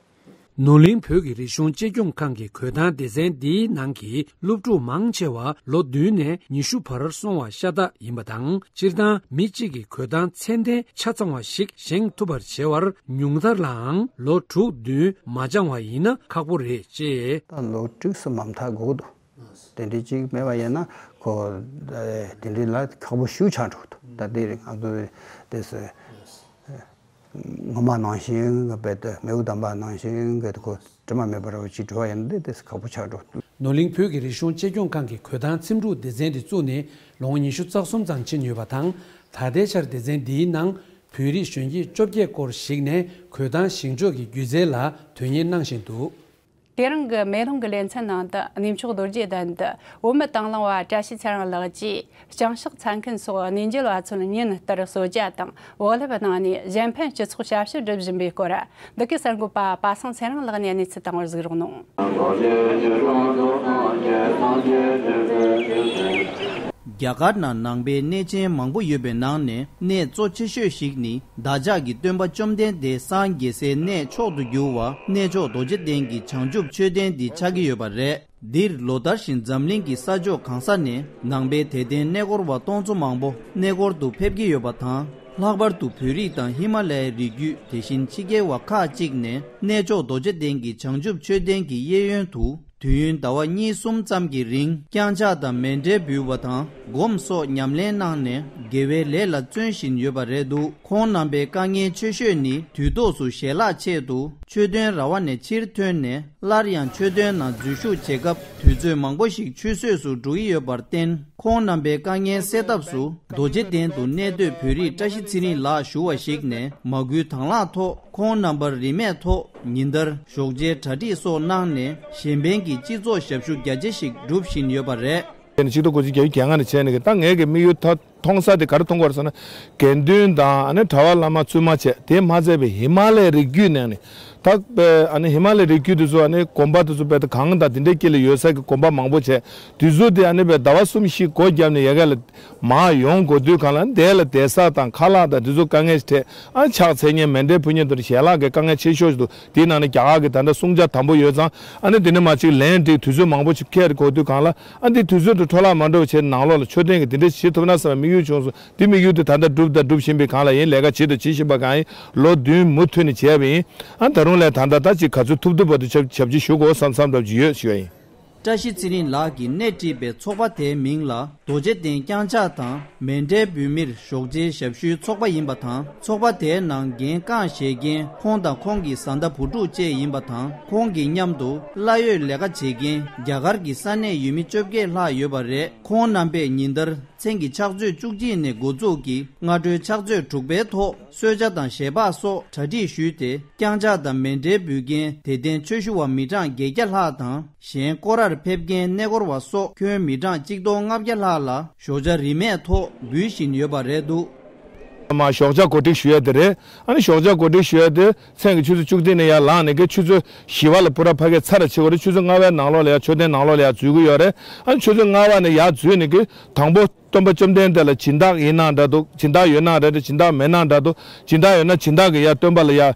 ནོར་གླིང་བོད་ཀྱི་རིག་གཞུང་གཅེས་སྐྱོང་ཁང་གི་གོས་ཐང་སྡེ་ཚན་འདིའི་ནང་གི་སློབ་ཕྲུག་མང་ཆེ་བ་ལོ་བདུན་ནས་ཉི་ཤུ་བར་སོང་བ་ཤ་སྟག་ཡིན་པ་དང་། སྤྱིར་བཏང་མི་གཅིག་གིས་གོས་ཐང་ཚད་ལྡན་ཆ་ཚང་བ་ཞིག་བཞེངས་ཐུབ་པར་བྱེད་པར་ཉུང་མཐར་ལའང་ལོ་དྲུག་བདུན་མ་སྦྱངས་པ་ཡིན་ན་ཁག་པོ་རེད་ཅེས། ད་ལོ་དྲུག་སུ་མ་མཐའ་འགོར་འདུག། དེ་འདྲའི་ཅིག་མེད་པ་ཡིན་ན་ཁོ་དེ་འདྲའི་ལ་ཁག་པོ་ཞེ་པོ་ཆགས་འགྲོ་གི་འདུག། ད་དེ་རིང་ང་ཚོ་དེ་སུ་ སྔོན་མ་ནང་བཞིན་གི་དཔེ་དེ་མེའུ་དམ་པ་ནང་བཞིན་གི་ཁོ་དྲི་མ་མེད་པ་ར་བ་ཅིག་འགྲོ་བ་ཡིན་ན་དེ་དེ་ཁག་པོ་ཆགས་འགྲོ། ནོར་གླིང་བོད་ཀྱི་རིག་གཞུང་གཅེས་སྐྱོང་ཁང་གིས་གོས་ཐང་འཚེམ་དྲུབ་སྡེ་ཚན་དེ་བཙུགས་ནས་ལོ་ངོ་ཉི་ཤུ་རྩ་གསུམ་ཙམ་ཕྱིན་ཡོད་པ་དང་། ད་ལྟའི་ཆར་སྡེ་ཚན་འདིའི་ནང་བོད་རིགས་གཞོན་སྐྱེས་བཅོ་བརྒྱད་སྐོར་ཞིག་ནས་གོས་ཐང་བཞེངས་ཕྱོགས་ཀྱི་སྒྱུ་རྩལ་ལ་དོན་གཉེར་གནང་བཞིན་འདུག། དེ་རིང་གི་མེ་ལོང་གི་ལེ་ཚན་ནང་དུ་གནས་མཆོག་རྡོ་རྗེ་གདན་དུ་བོད་མི་དང་བླངས་པ་བཀྲ་ཤིས་ཚེ་རིང་ལགས་ཀྱིས་ལྕང་ཤག་ཚ་མཁན་སོགས་གནས་མཇལ་བ་ཚོར་ཉིན་ལྟར་གསོལ་ཇ་དང་བག་ལེབ་གནང་ནས་གཞན་ཕན་སྤྱི་ཚོགས་ཞབས་ཞུ་སྒྲུབ་བཞིན་པའི་སྐོར། འདི་གའི་གསར་འགོད་པ་པ་སངས་ཚེ་རིང་ལགས་ནས་གནས་ཚུལ་བཏང་བར་གཟིགས་རོགས་གནང་། རྒྱ་གར་ནང་ནང་པའི་གནས་ཆེན་མང་པོ་ཡོད་པའི་ནང་ནས་གནས་གཙོ་ཆེ་ཤོས་ཤིག་ནི་བདག་ཅག་གི་སྟོན་པ་བཅོམ་ལྡན་འདས་སངས་རྒྱས་སའི་གནས་མཆོག་ཏུ་གྱུར་བ་གནས་མཆོག་རྡོ་རྗེ་གདན་གྱི་བྱང་ཆུབ་མཆོད་རྟེན་འདི་ཆགས་ཀྱི་ཡོད་པ་རེད། འདིར་ལོ་ལྟར་བཞིན་འཛམ་གླིང་གི་ས་ཕྱོགས་གང་ས་ནས་ནང་པའི་དད་ལྡན་གནས་སྐོར་བ་སྟོང་ཚོ་མང་པོ་གནས་སྐོར་དུ་ཕེབས་ཀྱི་ཡོད་པ་དང་། ལྷག་པར་དུ་བོད་རིགས་དང་ཧི་མ་ལ་ཡའི་རི་རྒྱུད། དེ་བཞིན་ཕྱི་རྒྱལ་བ་ཁག་ཅིག་ནས་གནས་མཆོག་རྡོ་རྗེ་གདན་གྱི་བྱང་ཆུབ་མཆོད་རྟེན་གྱི་གཡས་གཡོན་དུ་དུས་ཡུན་ཟླ་བ་གཉིས་གསུམ་ཙམ་གྱི་རིང་བརྐྱངས་ཕྱག་དང་མཎྜལ་འབུལ་བ་དང་སྒོམ་སོགས་ཉམས་ལེན་གནང་ནས་དགེ་བའི་ལས་ལ་བརྩོན་བཞིན་ཡོད་པ་རེད་འདུག། ཁོང་རྣམ་པའི་དཀའ་ངལ་ཆེ་ཤོས་ནི་དུས་ཐོག་སུ་ཞལ་ལག་ཆེད་དུ་མཆོད་རྟེན་ར་བ་ནས་ཕྱིར་ཐོན་ནས། སླར་ཡང་མཆོད་རྟེན་ནང་འཛུལ་ཞུགས་བྱེད་སྐབས་དུས་ཚོད་མང་པོ་ཞིག་ཆུད་ཟོས་སུ་འགྲོ་གི་ཡོད་པར་བརྟེན། ཁོང་རྣམ་པའི་དཀའ་ངལ་སེལ་ཐབས་སུ་རྡོ་རྗེ་གདན་དུ་གནས་སྡོད་བོད་རིགས་བཀྲ་ཤིས་ཚེ་རིང་ལགས་ཞུ་བ་ཞིག་ནས་མ་སྐུལ་དང་བླངས་ཐོག་ཁོང་རྣམ་པར་རིན་མེད་ཐོག་ཉིན་ལྟར་ཞོགས་ཇའི་གྲ་སྒྲིག་སོགས་གནང་ནས་གཞན་ཕན་གྱི་སྤྱི་ཚོགས་ཞབས་ཞུ་རྒྱ་ཆེ་ཞིག་སྒྲུབ་བཞིན་ཡོད་པ་རེད། ཆིག་སྟོང་དགུ་བརྒྱ་བརྒྱད་ཅུ་གྱ་ལྔ་ནས་བྱས་ནས་ད་ངའི་གི་དམིགས་ཡུལ་ད། མཐོང་ས་དེ་ག་རེ་མཐོང་གི་ཡོད་རེད་ཟེར་ན། དགེ་འདུན་དང་ཨ་ནི་གྲྭ་པ་བླ་མ་བཙུན་མ་བྱས་དེ་མ་ཚད་པའི་ཧི་མ་ལའི་རི་རྒྱུད་ནས་ནི། ད་པའི་ཨ་ནི་ཧི་མ་ལའི་རི་རྒྱུད་དེ་ཚོ་ཨ་ནི་དགོན་པ་དེ་ཚོ་པའི་ད་གངས་དང་དེ་འདྲའི་དཀྱིལ་ལ་ཡོད་ས་གི་དགོན་པ་མང་པོ་བྱས། དེ་ཚོ་དེ་ཨ་ནི་པའི་ཟླ་བ་གསུམ་བཞི་སྒོ་བརྒྱབ་ནས་ཡ་ག་ལ་མར་ཡོང་དགོས་དུས་གང་ལ་དེ་ལ་བསྡད་ས་དང་ཁ་ལག་དང་དེ་ཚོ་དཀའ་ངལ་འཕྲད། ཨ་ཕྱག་འཚལ་མཁན་མཎྜལ་ཕུལ་མཁན་དེ་ཚོ་ཞལ་ལག་གི་དཀའ་ངལ་ཆེ་ཤོས་ཤིག་འདུག། དེའི་ནང་ནས་རྒྱ་གར་གི་ད་ལྟ་བསྲུང་བྱ་དམ་པོ་ཡོད་ཙང་ཨ་ནི་དེ་ནས་མར་ཅིག་ལན་འགྲིག་དུས་ཚོད་མང་པོ་ཞིག་འཁེལ་དགོས་དུས་གང་ལ། ཨ་འདི་དུས་ཚོད་དུ་འཕྲོ་བརླག་མ་འགྲོ་བའི་ཆེད་ནང་ལོགས་ལ་མཆོད་རྟེན་གྱི་འདི་འདྲ་བྱེད་ཐུབ་ན་བསམ་པའི་དམིགས་ཡུལ་བྱུང་སོང་། འདི་དམིགས་ཡུལ་དེ་ད་ལྟ་སྒྲུབ་དང་སྒྲུབ་བཞིན་པའི་སྒང་ལ་ཡིན། ལས་ཀ་བྱེད་དང་བྱེད་བཞིན་པ་སྒང་ཡིན། ལོ་བདུན་མུ་མཐུད་ནས་བྱས་པ་ཡིན། ཨ་ད་རུང་ལས་ད་ལྟ་ད་ཅིག་ག་ཚོད་ཐུབ་ཐུབ་པ་དུ་ཆབ་ཆབ་ཅིག་ཞུ་དགོས་བསམ་བསམ་འདྲ་ཅིག་ཡོད་ཞུ་བ་ཡིན། བཀྲ་ཤིས་ཚེ་རིང་ལགས་ཀྱིས་སྣེ་ཁྲིད་པའི་ཚོགས་པ་དེའི་མིང་ལ་རྡོ་རྗེ་གདན་བརྐྱངས་ཕྱག་དང་མཎྜལ་འབུལ་མིར་ཞོགས་ཇའི་ཞབས་ཞུའི་ཚོགས་པ་ཡིན་པ་དང་། ཚོགས་པ་དེའི་ནང་འགན་རྐང་བཞེས་མཁན་ཁོང་དང་ཁོང་གི་བཟའ་ཟླ་བུ་ཕྲུག་བཅས་ཡིན་པ་དང་། ཁོང་གི་མཉམ་དུ་གླ་ཡོད་ལས་ཀ་བྱེད་མཁན་རྒྱ་གར་གྱི་ས་གནས་ཡུལ་མི་བཅོ་བརྒྱད་ལྷག་ཡོད་པ་རེད། ཁོང་རྣམ་པས་ཉིན་ལྟར་མཚན་གྱི་ཕྱག་ཚོད་བཅུ་གཅིག་ནས་འགོ་འཛུགས་ཀྱིས་སྔ་དྲོའི་ཕྱག་ཚོད་དྲུག་པའི་ཐོག་གསོལ་ཇ་དང་ཞལ་འབག་སོགས་གྲ་སྒྲིག་ཞུས་ཏེ། བརྐྱངས་ཕྱག་དང་མཎྜལ་འབུལ་མཁན་དད་ལྡན་ཆོས་ཞུ་བ་མི་གྲངས་བརྒྱད་བརྒྱ་ལྷག་དང་། གཞན་སྐོར་རར་ཕེབས་མཁན་གནས་སྐོར་བ་སོགས་ཁྱོན་མི་གྲངས་གཅིག་སྟོང་ལྔ་བརྒྱ་ལྷག་ལ་ཞོགས་ཇ་རིན་མེད་ཐོག་འབུལ་བཞིན་ཡོད་པ་རེད་འདུག། མ་ཞོགས་ཇ་གོ་སྒྲིག་ཞུ་ཡ་དེ་རེད། ཨ་ནི་ཞོགས་ཇ་གོ་སྒྲིག་ཞུ་ཡ་དེ་མཚན་གྱི་ཆུ་ཚོད་བཅུ་གཅིག་ནས་ཡར་ལངས་ནས་ཀྱི་ཆུ་ཚོད་བཞི་པ་ལ་པུ་ར་ཕ་གིར་ཚར་ར་ཆེ་བ་རེད། ཆུ་ཚོད་ལྔ་པའི་ནང་ལོགས་ལ་ཡར་མཆོད་རྟེན་ནང་ལོགས་ལ་ཡར་འཛུལ་གི་ཡོད་རེད། ཨ་ནི་ཆུ་ཚོད་ལྔ་པ་ནས་ཡར་འཛུལ་ནས་ཀྱི་དང་པོ། སྟོན་པ་བཅོམ་ལྡན་འདས་ལ་སྦྱིན་བདག་ཡིན་ན་འདྲ་འདུག། སྦྱིན་བདག་ཡོད་ན་འདྲ་འདུག། སྦྱིན་བདག་མེད་ན་འདྲ་འདུག། སྦྱིན་བདག་ཡོད་ན་སྦྱིན་བདག་གི་ཡ་སྟོན་པ་ལ་ཡ། ཨེ།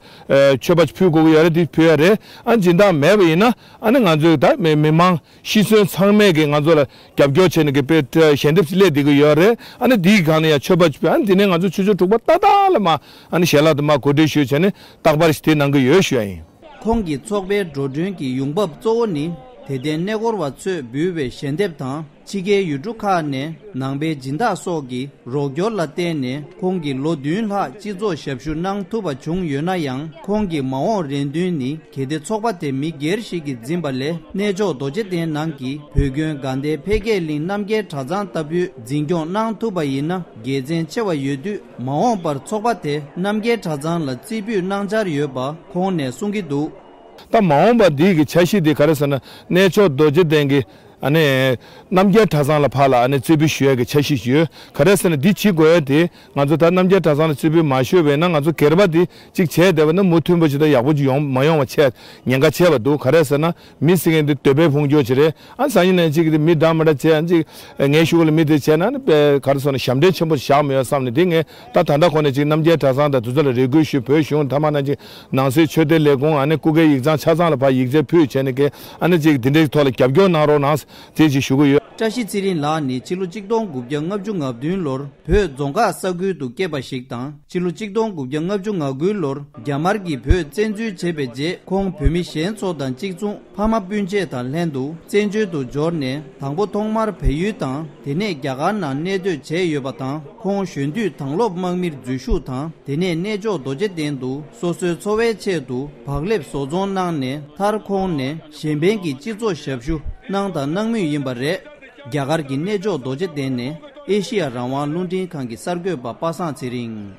མཆོད་པ་ཕུལ་དགོས་ཀྱི་ཡོད་རེད། དེ་ཕུལ་ཡ་རེད། ཨ་སྦྱིན་བདག་མེད་པ་ཡིན་ན་ཨ་ནི་ང་ཚོའི་ད་མི་མི་མང་ཤི་གསོན་ཚང་མས་ཀྱི་ང་ཚོ་ལ་རྒྱབ་སྐྱོར་བྱས་ནས་ཀྱི་དཔེ་ཞལ་འདེབས་ཅིག་སླེབས་བསྡད་ཀྱི་ཡོད་རེད། ཨ་ནི་དེའི་སྒང་ནས་ཡ་མཆོད་པ་ཕུལ། ཨ་ནི་དེ་ནས་ང་ཚོ་ཆུ་ཚོད་དྲུག་པ་ཏག་ཏག་ལ་མ་ཨ་ནི་ཞལ་ལག་དུ་མ་གོ་སྒྲིག་ཞུས་བྱས་ནས་རྟག་པར་ཞིག་དེ་གནང་གི་ཡོད་ཞུ་ཡ་ཡིན། ཁོང་གིས་ཚོགས་པའི་འགྲོ་གྲོན་གྱི་ཡོང་འབབ་གཙོ་བོ་ནི་དད་ལྡན་གནས་སྐོར་བ་ཚོས་འབུལ་བའི་ཞལ་འདེབས་དང་། ཕྱི་རྒྱལ་ཡུལ་གྲུ་ཁག་ནས་ནང་པའི་སྦྱིན་བདག་སོགས་ཀྱི་རོགས་སྐྱོར་ལ་བརྟེན་ནས་ཁོང་གིས་ལོ་བདུན་ལྷག་སྤྱི་ཚོགས་ཞབས་ཞུ་གནང་ཐུབ་པ་བྱུང་ཡོད་ན་ཡང་། ཁོང་གི་མ་འོངས་རེ་འདུན་ནི་གལ་ཏེ་ཚོགས་པ་དེ་མི་སྒེར་ཞིག་གིས་འཛིན་པ་ལས། གནས་མཆོག་རྡོ་རྗེ་གདན་ནང་གི་བོད་དགོན་དགའ་ལྡན་འཕེལ་རྒྱས་གླིང་རྣམ་རྒྱལ་གྲྭ་ཚང་ལྟ་བུའི་འཛིན་སྐྱོང་གནང་ཐུབ་པ་ཡིན་ན་དགེ་མཚན་ཆེ་བ་ཡོད་དུས། མ་འོངས་པར་ཚོགས་པ་དེ་རྣམ་རྒྱལ་གྲྭ་ཚང་ལ་རྩིས་འབུལ་གནང་འཆར་ཡོད་པ་ཁོང་ནས་གསུང་གི་འདུག། ད་མ་འོངས་པ་འདི་གི་འཆར་གཞི་འདི་ག་རེ་ཟེར་ན། གནས་མཆོག་རྡོ་རྗེ་གདན་གྱི་ཨ་ནི་རྣམ་རྒྱལ་གྲྭ་ཚང་ལ་ཕར་ལ་ཨ་ནི་རྩིས་འབུལ་ཞུ་ཡས་ཀྱི་འཆར་གཞི་ཞིག་ཡོད། ག་རེ་ཟེར་ན་འདི་བྱེད་དགོས་ཡས་དེ་ང་ཚོ་ད་རྣམ་རྒྱལ་གྲྭ་ཚང་ལ་རྩིས་འབུལ་མ་ཞུས་པ་ཡིན་ན་ང་ཚོ་སྒེར་པ་འདི་གཅིག་བྱས་བསྡད་པ་ན་མུ་མཐུད་པ་ཞིག་ད་ཡག་པོ་ཅིག་ཡོང་མ་ཡོང་བ་ཆེ་ཉེན་ཁ་ཆེ་བ་འདུག། ག་རེ་ཟེར་ན་མི་ཟེར་མཁན་འདི་འདོད་པའི་ཕུང་སྐྱོར་ཅིག་རེད། ཨ་སང་ཉིན་ནས་གཅིག་གི་མི་འདྲ་མི་འདྲ་བྱས། ཨ་གཅིག་ངའི་གཞུག་ལ་མི་དེ་བྱས་ན་ནི་དཔེ་ག་རེ་ཟེར་ན་ཞབས་འདྲེན་ཆེན་པོ་བཞག་མི་ཡོང་བསམ་ནས། དེ་ངས་ད་ད་ལྟ་ཁོ་ནས་གཅིག་རྣམ་རྒྱལ་གྲྭ་ཚང་དང་དེ་ཚོ་ལ་རེ་སྐུལ་ཞུས། བོད་གཞུང་མཐའ་མ་ན་གཅིག་ནང་སྲིད་ཆོས་དད་ལས་ཁུངས་ཨ་ནི་སྐུ་སྒེར་ཡིག་ཚང་ཆ་ཚང་ལ་ཕར་ཡིག་ཆ་ཕུལ་བྱས་ནས་ཀྱི་ཨ་ནི་གཅིག་དེ་འདྲའི་ཐོག་ལ་རྒྱབ་སྐྱོར་གནང་རོགས་གནང་ཟེར་ཅིག་ཞུ་གི་ཡོད། བཀྲ་ཤིས་ཚེ་རིང་ལགས་ནི་ཕྱི་ལོ་གཅིག་སྟོང་དགུ་བརྒྱ་ལྔ་བཅུ་ང་བདུན་ལོར་བོད་རྫོང་ཁག་ས་ཁུལ་དུ་སྐྱེས་པ་ཞིག་དང་། ཕྱི་ལོ་གཅིག་སྟོང་དགུ་བརྒྱ་ལྔ་བཅུ་ང་དགུ་ལོར་རྒྱ་དམར་གྱིས་བོད་བཙན་འཛུལ་བྱས་པའི་རྗེས། ཁོང་བོད་མི་གཞན་ཚོ་དང་གཅིག་མཚུངས་ཕ་མ་སྤུན་མཆེད་དང་ལྷན་དུ་བཙན་བྱོལ་དུ་འབྱོར་ནས། དང་པོ་ཐོག་མར་བལ་ཡུལ་དང་། དེ་ནས་རྒྱ་གར་ནང་གནས་སྡོད་བྱས་ཡོད་པ་དང་། ཁོང་གཞོན་དུས་དྭང་སློབ་དམག་མིར་འཛུལ་ཞུགས་དང་། དེ་ནས་གནས་མཆོག་རྡོ་རྗེ་གདན་དུ་སོ་སོའི་འཚོ་བའི་ཆེད་དུ་བག་ལེབ་བཟོ་ཚོང་གནང་ནས། མཐར་ཁོང་ནས་གཞན་ཕན་གྱི་སྤྱི་ཚོགས་ཞབས་ཞུ་གནང་དང་གནང་མུས་ཡིན་པ་རེད། རྒྱ་གར་གྱི་གནས་མཆོག་རྡོ་རྗེ་གདན་ནས་ཨེ་ཤེ་ཡ་རང་དབང་རླུང་འཕྲིན་ཁང་གི་གསར་འགོད་པ་པ་སངས་ཚེ་རིང་།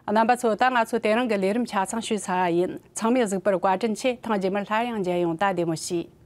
རྣམ་པ་ཚོ། ད་ང་ཚོ་དེ་རིང་གི་ལས་རིམ་ཆ་ཚང་ཞུས་ཚར་བ་ཡིན། ཚང་མས་གཟིགས་པར་བཀའ་དྲིན་ཆེ། ཐེངས་རྗེས་མར་སླར་ཡང་མཇལ་ཡོང་། ད་བདེ་མོ་བྱོས།